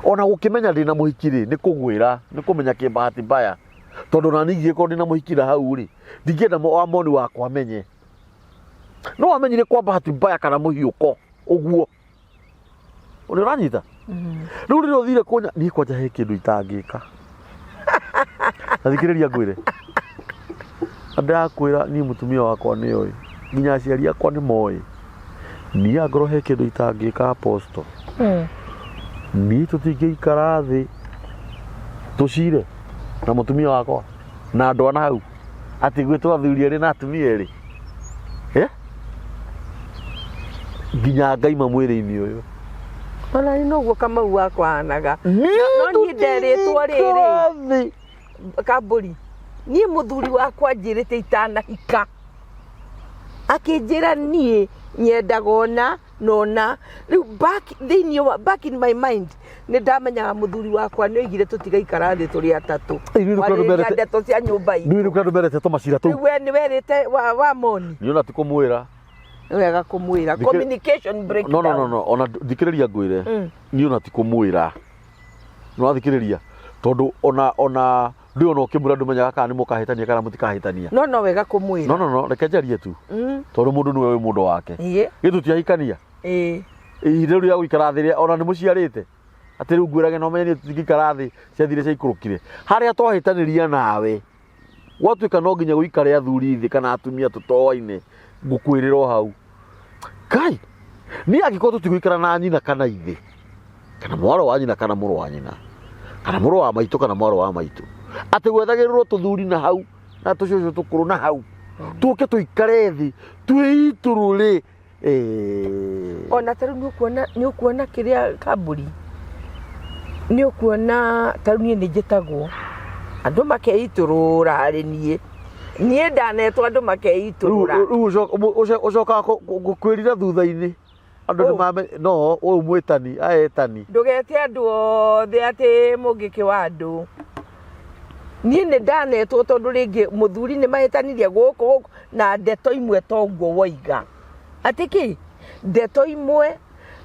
S1: ona gũkĩmenya ndĩna mũhiki rĩ, nĩ kũgwĩra, nĩ kũmenya kĩmbahati mbaya, tondũ ona niĩ ingĩkorwo ndĩna mũhiki na hau rĩ, ndingĩenda wa moni wakwa amenye. No amenyire kwa bahati mbaya kana mũhiũko ũguo. Nĩ ũranyita? Rĩu rĩrĩa ũthire kũnya, niĩ kwanja he kĩndũ itangĩka. Na thikĩrĩria ngwĩre. Na ndĩrakwĩra niĩ mũtumia wakwa nĩ oĩ, nginya aciari akwa nĩ moĩ. Niĩ angorwo he kĩndũ itangĩka, Apostle. Niĩ tũtingĩikara thĩ tũcire na mũtumia wakwa na andũ ana hau atĩ gwĩtwo athuri erĩ na atumia erĩ. Eh? Nginya ngaima mwĩrĩ-inĩ ũyũ.
S2: Ona nĩ noguo Kamau wakwa ahanaga. No niĩ nderĩtwo rĩrĩ.
S1: Thĩ.
S2: Kambũri, niĩ mũthuri wakwa anjĩrĩte itanahika, akĩnjĩra niĩ nyendaga ũna na ũna. Rĩu back thĩinĩ wa back in my mind nĩ ndamenyaga mũthuri wakwa nĩ oigire tũtigaikara thĩ tũrĩ atatũ.
S1: Ĩ, rĩu nĩ kũrĩ andũ
S2: Kwarĩrĩria ndeto cia nyũmba itũ.
S1: Rĩu nĩ kũrĩ andũ merete tũmacira tũu.
S2: Rĩu we nĩ werĩte wa moni.
S1: Niĩ ona ti kũmwĩra.
S2: Nĩ wega kũmwĩra. Communication breakdown.
S1: No, no, no, no, ona thikĩrĩria ngwĩre. Niĩ ona ti kũmwĩra. Nĩ wathikĩrĩria? Tondũ ona ndũĩ ona ũkĩmwĩra ndũmenyaga kana nĩ mũkahĩtania kana mũtikahĩtania.
S2: No, no wega kũmwĩra.
S1: No, no, no, reke njarie tu. Tondũ mũndũ nĩwe wĩ mũndũ wake. Githĩ tũtiahikania? Ihinda rĩu rĩa gũikara thĩ rĩa, ona nĩ mũciarĩte. Atĩ rĩu ngwĩrage no menye tũtingĩikara thĩ ciathire ciaikũrũkire. Harĩa twahĩtanĩria nawe, gwatuĩka no nginya gũikare athuri thĩ kana atumia tũtoaine, ngũkwĩrĩra o hau. Kai, niĩ angĩkorwo tũtigũikara na nyina kana ithe, kana mwarĩ wa nyina kana mũrũ wa nyina, kana mũrũ wa maitũ kana mwarĩ wa maitũ, atĩ gwethagĩrĩrwo tũthuri na hau, na tũcũcũ tũkũrũ na hau, tũke tũikare thĩ, twĩitũrũre.
S2: Ona ta rĩu nĩ ũkuona kĩrĩa kambũri, nĩ ũkuona ta rĩu niĩ nĩ njĩtagwo, andũ makeitũrũra harĩ niĩ. Niĩ ndanetwo andũ makeitũrũra.
S1: Rĩu ũcokaga kwĩrira thutha-inĩ. Andũ nĩ no, ũyũ mwĩtani, aya etani.
S2: Ndũgete andũ othe atĩ mũngĩkĩ wa andũ. Niĩ nĩ ndanetwo tondũ rĩngĩ mũthuri nĩ mahĩtanirie gũkũ gũkũ na ndeto imwe toguo woiga. Atĩ kĩ? Ndeto imwe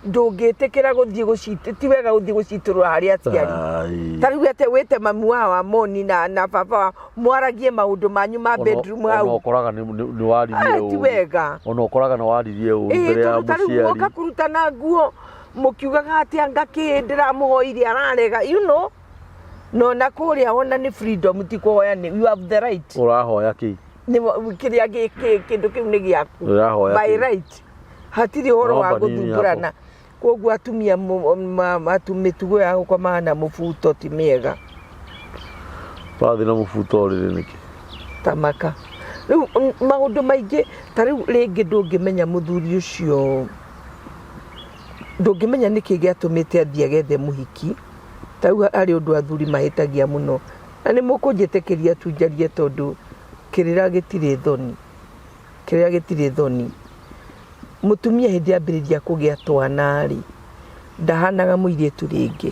S2: ndũngĩtĩkĩra gũthiĩ gũcit-, ti wega gũthiĩ gũcitũrũra harĩ aciari.
S1: Ai.
S2: Ta rĩu ate wĩte mamu wa Wamoni na baba wa mwaragie maũndũ manyu ma bedroom hau.
S1: Ona ũkoraga nĩ waririe
S2: Ai, ti
S1: ũru.
S2: wega.
S1: Ona ũkoraga nĩ waririe ũru
S2: Ĩĩ,
S1: mbere ya
S2: tondũ ta rĩu
S1: mũciari.
S2: mwoka kũrutana nguo mũkiugaga atĩ anga kĩ ndĩramũhoire ararega, you know. No na kũrĩa ona nĩ freedom, ti kũhoya, nĩ you have the right.
S1: Ũrahoya kĩ?
S2: Nĩ kĩrĩa kĩndũ kĩu nĩ gĩaku.
S1: Ũrahoya
S2: By
S1: kĩ?
S2: right. Hatirĩ ũhoro wa
S1: Ũromba nini
S2: gũthumbũrana.
S1: hapo.
S2: Koguo atumia mĩtugo ya gũkomaga na mũbuto ti mĩega.
S1: Ũrathiĩ na mũbuto ũrĩrĩ nĩkĩ?
S2: Tamaka. Rĩu maũndũ maingĩ ta rĩu rĩngĩ ndũngĩmenya mũthuri ũcio, ndũngĩmenya nĩkĩ gĩatũmĩte athiĩ agethe mũhiki. Ta rĩu harĩ ũndũ athuri mahĩtagia mũno. Na nĩ mũkũnjĩtĩkĩria tu njarie tondũ kĩrĩra gĩtirĩ thoni. Kĩrĩra gĩtirĩ thoni. Mũtumia hĩndĩ ambĩrĩria kũgĩa twana rĩ, ndahanaga mũirĩtu rĩngĩ.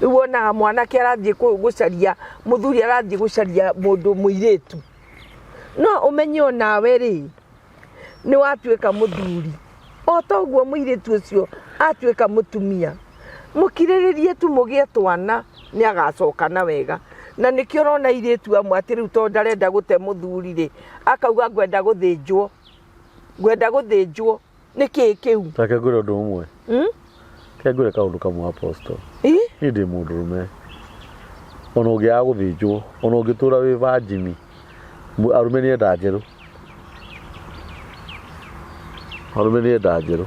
S2: Rĩu wonaga mwanake arathiĩ gũcaria, mũthuri arathiĩ gũcaria mũndũ mũirĩtu. No ũmenye onawe rĩ, Nĩ watuĩka mũthuri o ta ũguo mũirĩtu ũcio atuĩka mũtumia. Mũkirĩrĩrie tu mũgĩe twana nĩ agacokana wega. Na nĩkĩo ũrona airĩtu amwe atĩ rĩu tondũ ndarenda gũte mũthuri rĩ, akauga ngwenda gũthĩnjwo, ngwenda gũthĩnjwo. Nĩ kĩĩ kĩu?
S1: Reke ngwĩre ũndũ ũmwe. Reke ngwĩre kaũndũ kamwe Apostle.
S2: Ĩ?
S1: Niĩ ndĩ mũndũrũme. Ona ũngĩaga gũthĩnjwo, ona ũngĩtũra wĩ virgin, arũme nĩ enda njerũ. Arũme nĩ enda njerũ.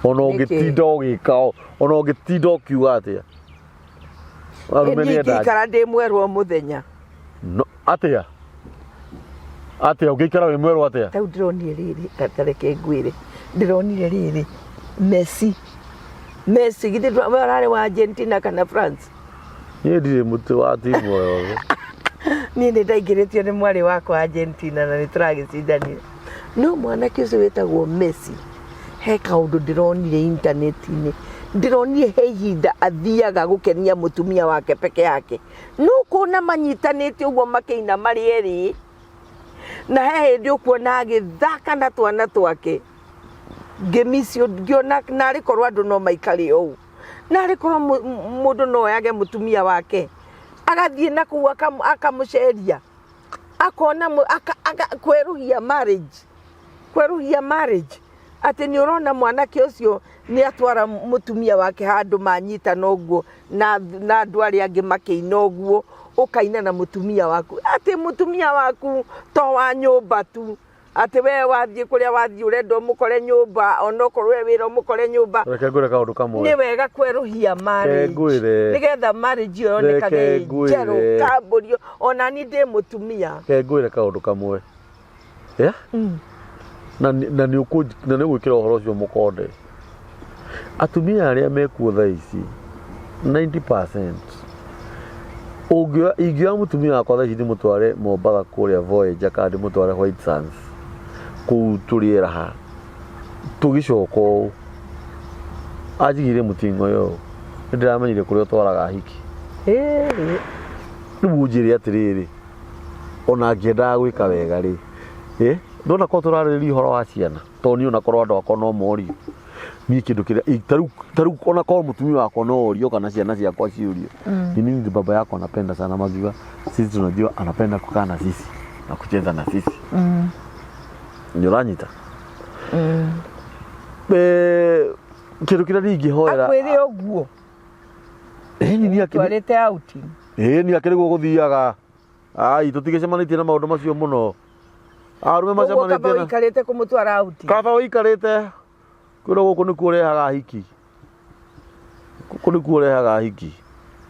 S1: Ona
S2: Nĩkĩ?
S1: ũngĩtinda ũgĩka, ona ũngĩtinda ũkiuga atĩa. Arũme nĩ
S2: Niĩ
S1: enda
S2: ingĩikara ndĩ mwerũ o mũthenya.
S1: No, atĩa? Atĩa ũngĩikara wĩ mwerũ atĩa?
S2: Rĩu ndĩronire rĩrĩ, ta reke ngwĩre, ndĩronire rĩrĩ, Messi. Messi, githĩ we ũrarĩ wa Argentina kana France?
S1: Niĩ ndirĩ mũtĩ wa timu o yothe.
S2: Niĩ nĩ ndaingĩrĩtio nĩ mwarĩ wakwa Argentina na nĩ tũragĩcindanire. No mwanake ũcio wĩtagwo Messi, he kaũndũ ndĩronire intaneti-inĩ. Ndĩronire he ihinda athiaga gũkenia mũtumia wake peke yake. No kuona manyitanĩte ũguo makĩina marĩ erĩ, na he hĩndĩ ũkuona agĩthaka na twana twake. Ngĩmicio ngĩona narĩ korwo andũ no maikare ũũ. Narĩ korwo mũndũ no oyage mũtumia wake agathiĩ na kũu akamũceria akona kwerũhia marriage, kwerũhia marriage atĩ nĩ ũrona mwanake ũcio nĩ atwara mũtumia wake handũ manyitana ũguo na andũ arĩa angĩ makĩina ũguo, ũkaina na mũtumia waku atĩ mũtumia waku to wa nyũmba tu, atĩ we wathiĩ kũrĩa wathiĩ ũrenda ũmũkore nyũmba, onokorwo we wĩra ũmũkore nyũmba.
S1: Reke ngwĩre kaũndũ kamwe.
S2: Nĩ wega kwerũhia marriage.
S1: Ngwĩre.
S2: Nĩgetha marriage ĩyo yonekage
S1: Reke
S2: ĩ
S1: ngwĩre.
S2: njerũ, kambũrio. Ona niĩ ndĩ mũtumia.
S1: Reke ngwĩre kaũndũ kamwe. Yeah? Na na nĩ na nĩ ũgwĩkĩra ũhoro ũcio mũkonde. Atumia arĩa mekuo thaa ici 90% ũngĩoya ingĩoya mũtumia wakwa thaa ici ndĩmũtware Mombatha kũrĩa Voyager kana ndĩmũtware White Sands kũu tũrĩe raha tũgĩcoka ũũ anjigĩire mũting'oe ũũ nĩ ndĩramenyire kũrĩa ũtwaraga hiki. Rĩu ũnjĩre atĩrĩrĩ, ona ngĩendaga gwĩka wega rĩ, ndona korwo tũrarĩrĩria ũhoro wa ciana, tondũ niĩ ona korwo andũ akwa no morio, niĩ kĩndũ kĩrĩa, ta rĩu ona korwo mũtumia wakwa no orio kana ciana ciakwa ciũrio, ni nini baba yako anapenda sana, makiuga sisi tunajua anapenda kukaa na sisi na kucheza na sisi. Nĩ ũranyita? Kĩndũ kĩrĩa niĩ ingĩhoera
S2: Akwĩre ũguo.
S1: Ĩni niĩ akĩrĩ
S2: Twarĩte outing.
S1: Ĩni akĩrĩ guo gũthiaga. Ai tũtigĩcemanĩtie na maũndũ macio mũno. Arũme
S2: Koguo kaba
S1: macemanĩtie na
S2: ũikarĩte kũmũtwara outing.
S1: Kaba ũikarĩte kwĩrwo gũkũ nĩkuo ũrehaga hiki. Gũkũ nĩkuo ũrehaga hiki.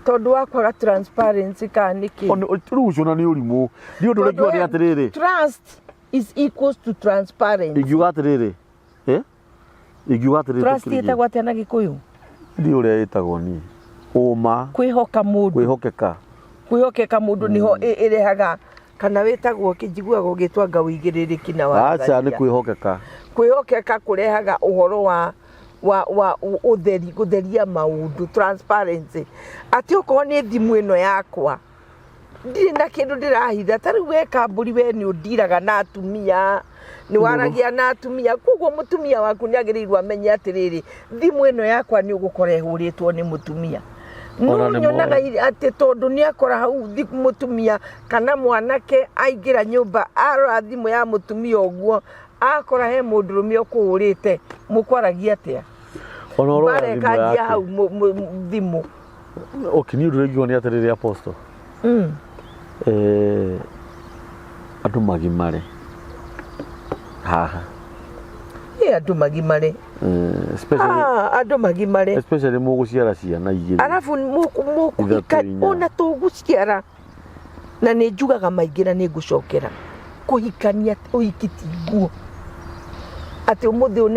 S2: Tondũ wa kwaga transparency kana nĩkĩ?
S1: Rĩu ũcio na nĩ ũrimũ. Niĩ ũndũ ũrĩa ingiuga nĩ atĩrĩrĩ.
S2: Trust is equals to transparency.
S1: Ingiuga atĩrĩrĩ. Ingiuga atĩrĩrĩ.
S2: Trust ĩtagwo atĩa na Gĩkũyũ?
S1: Ndiũĩ ũrĩa ĩtagwo niĩ. Ũma.
S2: Kwĩhoka mũndũ.
S1: Kwĩhokeka.
S2: Kwĩhokeka mũndũ nĩho ĩrehaga kana wĩtagwo kĩ, njiguaga ũgĩtwa anga ũigĩrĩrĩki na
S1: Aca nĩ kwĩhokeka.
S2: Kwĩhokeka kũrehaga ũhoro wa ũtheri, gũtheria maũndũ, transparency. Atĩ okorwo nĩ thimũ ĩno yakwa, ndirĩ na kĩndũ ndĩrahitha. Ta rĩu we kambũri we nĩ ũndiraga na atumia, nĩ waragia na atumia. Koguo mũtumia waku nĩ agĩrĩirwo amenye atĩrĩrĩ, thimũ ĩno yakwa nĩ ũgũkora ĩhũrĩtwo nĩ mũtumia. No
S1: Ona nĩ
S2: nyonaga
S1: moĩ.
S2: atĩ tondũ nĩ akora hau mũtumia kana mwanake aingĩra nyũmba arora thimũ ya mũtumia ũguo, akora he mũndũrũme ũkũhũrĩte, mũkwaragia atĩa?
S1: Ona ũrora
S2: Mbara
S1: thimũ
S2: ĩkanjia
S1: yake.
S2: hau thimũ.
S1: Okay, niĩ ũndũ ũrĩa ingiuga nĩ atĩrĩrĩ Apostle. Andũ magimare haha.
S2: Ĩ andũ magimare. Andũ magimare.
S1: Especially mũgũciara ciana igĩrĩ.
S2: Arabu
S1: Ithatũ, inya.
S2: ona tũgũciara na nĩ njugaga maingĩ na nĩ ngũcokera. Kũhikania ũhiki ti nguo. Atĩ ũmũthĩ ũyũ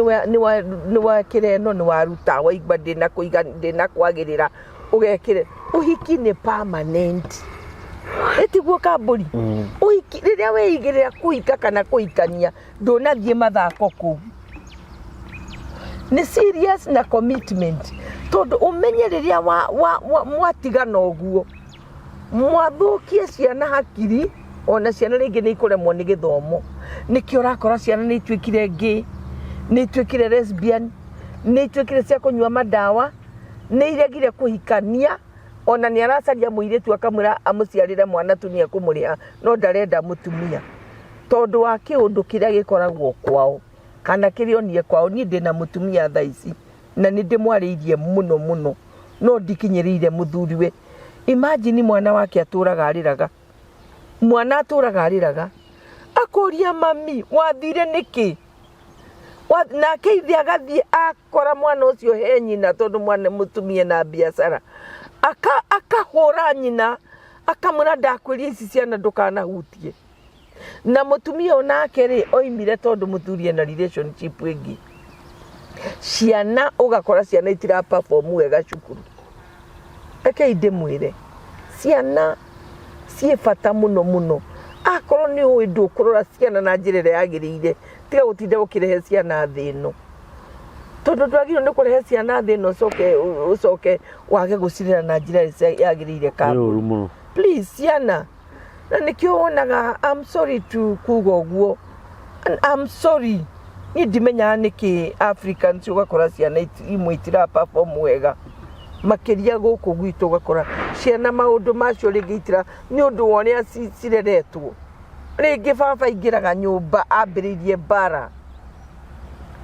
S2: nĩ wekĩra ĩno nĩ waruta waigua ndĩna kũiga ndĩna kwagĩrĩra ũgekĩre. Ũhiki nĩ permanent. Ĩtiguo kambũri? Ũhiki rĩrĩa weigĩrĩra kũhika kana kũhikania ndũnathiĩ mathako kũu. Nĩ serious na commitment. Tondũ ũmenye rĩrĩa mwatigana ũguo mwathũkie ciana hakiri, ona ciana rĩngĩ nĩ ikũremwo nĩ gĩthomo. Nĩkĩo ũrakora ciana nĩ ituĩkire gay, nĩ ituĩkire lesbian, nĩ ituĩkire cia kũnyua mandawa, nĩ iregire kũhikania. Ona nĩ aracaria mũirĩtu akamwĩra amũciarĩre mwana tu nĩ ekũmũrĩha, no ndarenda mũtumia tondũ wa kĩũndũ kĩrĩa gĩkoragwo kwao kana kĩrĩa onire kwao. Niĩ ndĩna mũtumia thaa ici na nĩ ndĩmwarĩirie mũno mũno, no ndikinyĩrĩire mũthuriwe. Imagine mwana wake atũraga arĩraga, mwana atũraga arĩraga akũria, "Mami, wathire nĩkĩ?" Nake ithe agathiĩ akora mwana ũcio he nyina, tondũ mwana mũtumia na biacara. Akahũra nyina, akamwĩra, "Ndakwĩria ici ciana ndũkanahutie." Na mũtumia onake rĩ, oimire tondũ mũthuri ena relationship ĩngĩ. Ciana, ũgakora ciana itira perform wega cukuru. Rekei ndĩmwĩre, ciana ciĩ bata mũno mũno. Akorwo nĩ ũĩ ndũkũrora ciana na njĩra ĩrĩa yagĩrĩire, tiga gũtinda ũkĩrehe ciana thĩ ĩno, tondũ ndwagĩrĩirwo nĩ kũrehe ciana thĩ ĩno ũcoke wage gũcirera na njĩra ĩrĩa yagĩrĩire.
S1: Nĩ
S2: Kambuni.
S1: Ũru mũno.
S2: Please, ciana, na nĩkĩo wonaga, I'm sorry to kuga ũguo, And I'm sorry, niĩ ndimenyaga nĩkĩ Africans ũgakora ciana imwe itira perform wega, makĩria gũkũ gwitũ. Ũgakora ciana maũndũ macio rĩngĩ itira nĩ ũndũ wa ũrĩa cireretwo. Rĩngĩ baba aingĩraga nyũmba ambĩrĩirie mbara,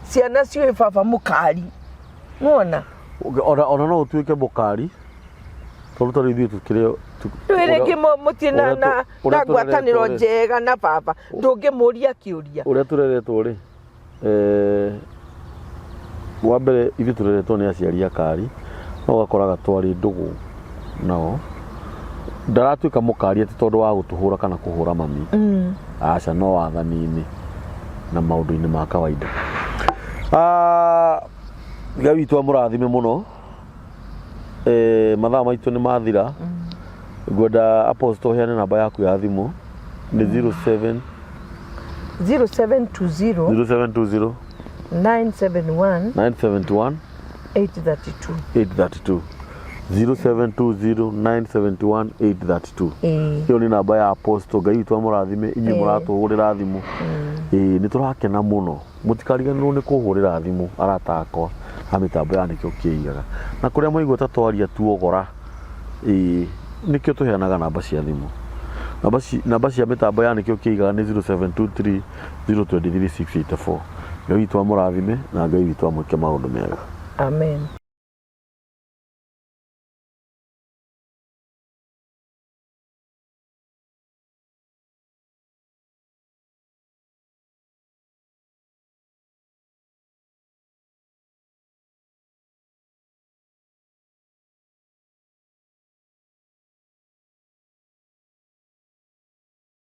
S2: ciana ciũĩ baba mũkari nĩwona.
S1: Ona no ũtuĩke mũkari, tondũ tarĩu ithuĩ tũkĩrĩ
S2: Rĩu rĩngĩ mũtirĩ na
S1: ũrĩa ũrĩa
S2: na ngwatanĩro
S1: tũreretwo rĩ.
S2: njega na baba, ndũngĩmũria kĩũria.
S1: Ũrĩa tũreretwo rĩ, wa mbere ithuĩ tũreretwo nĩ aciari akari, no ũgakoraga twarĩ ndũgũ nao, ndaratuĩka mũkari atĩ tondũ wa gũtũhũra kana kũhũra mami. Aca, no wathani-inĩ na maũndũ-inĩ ma kawaida. Ah, Ngai witũ amũrathime mũno. Mathaa maitũ nĩ mathira. Ngwenda Apostle ũheane namba yaku ya thimũ, nĩ 07
S2: 0720
S1: 0720
S2: 971
S1: 971
S2: 832.
S1: 832, 0720 971 832.
S2: Ĩĩ.
S1: Ĩyo nĩ namba ya Apostle. Ngai witũ amũrathime inyuĩ mũratũhũrĩra thimũ. Ĩĩ, nĩ tũrakena mũno. Mũtikariganĩrwo nĩ kũhũrĩra thimũ, arata akwa a mĩtambo ya Nĩkĩo Kĩigaga, na kũrĩa mwaigua ta twaria tuogora. Ĩĩ, nĩkĩo tũheanaga namba cia thimũ. Namba cia mĩtambo ya Nĩkĩo Kĩigaga nĩ 0723 023 684. Ngai witũ amũrathime na Ngai witũ amwĩke maũndũ mega.
S2: Amen.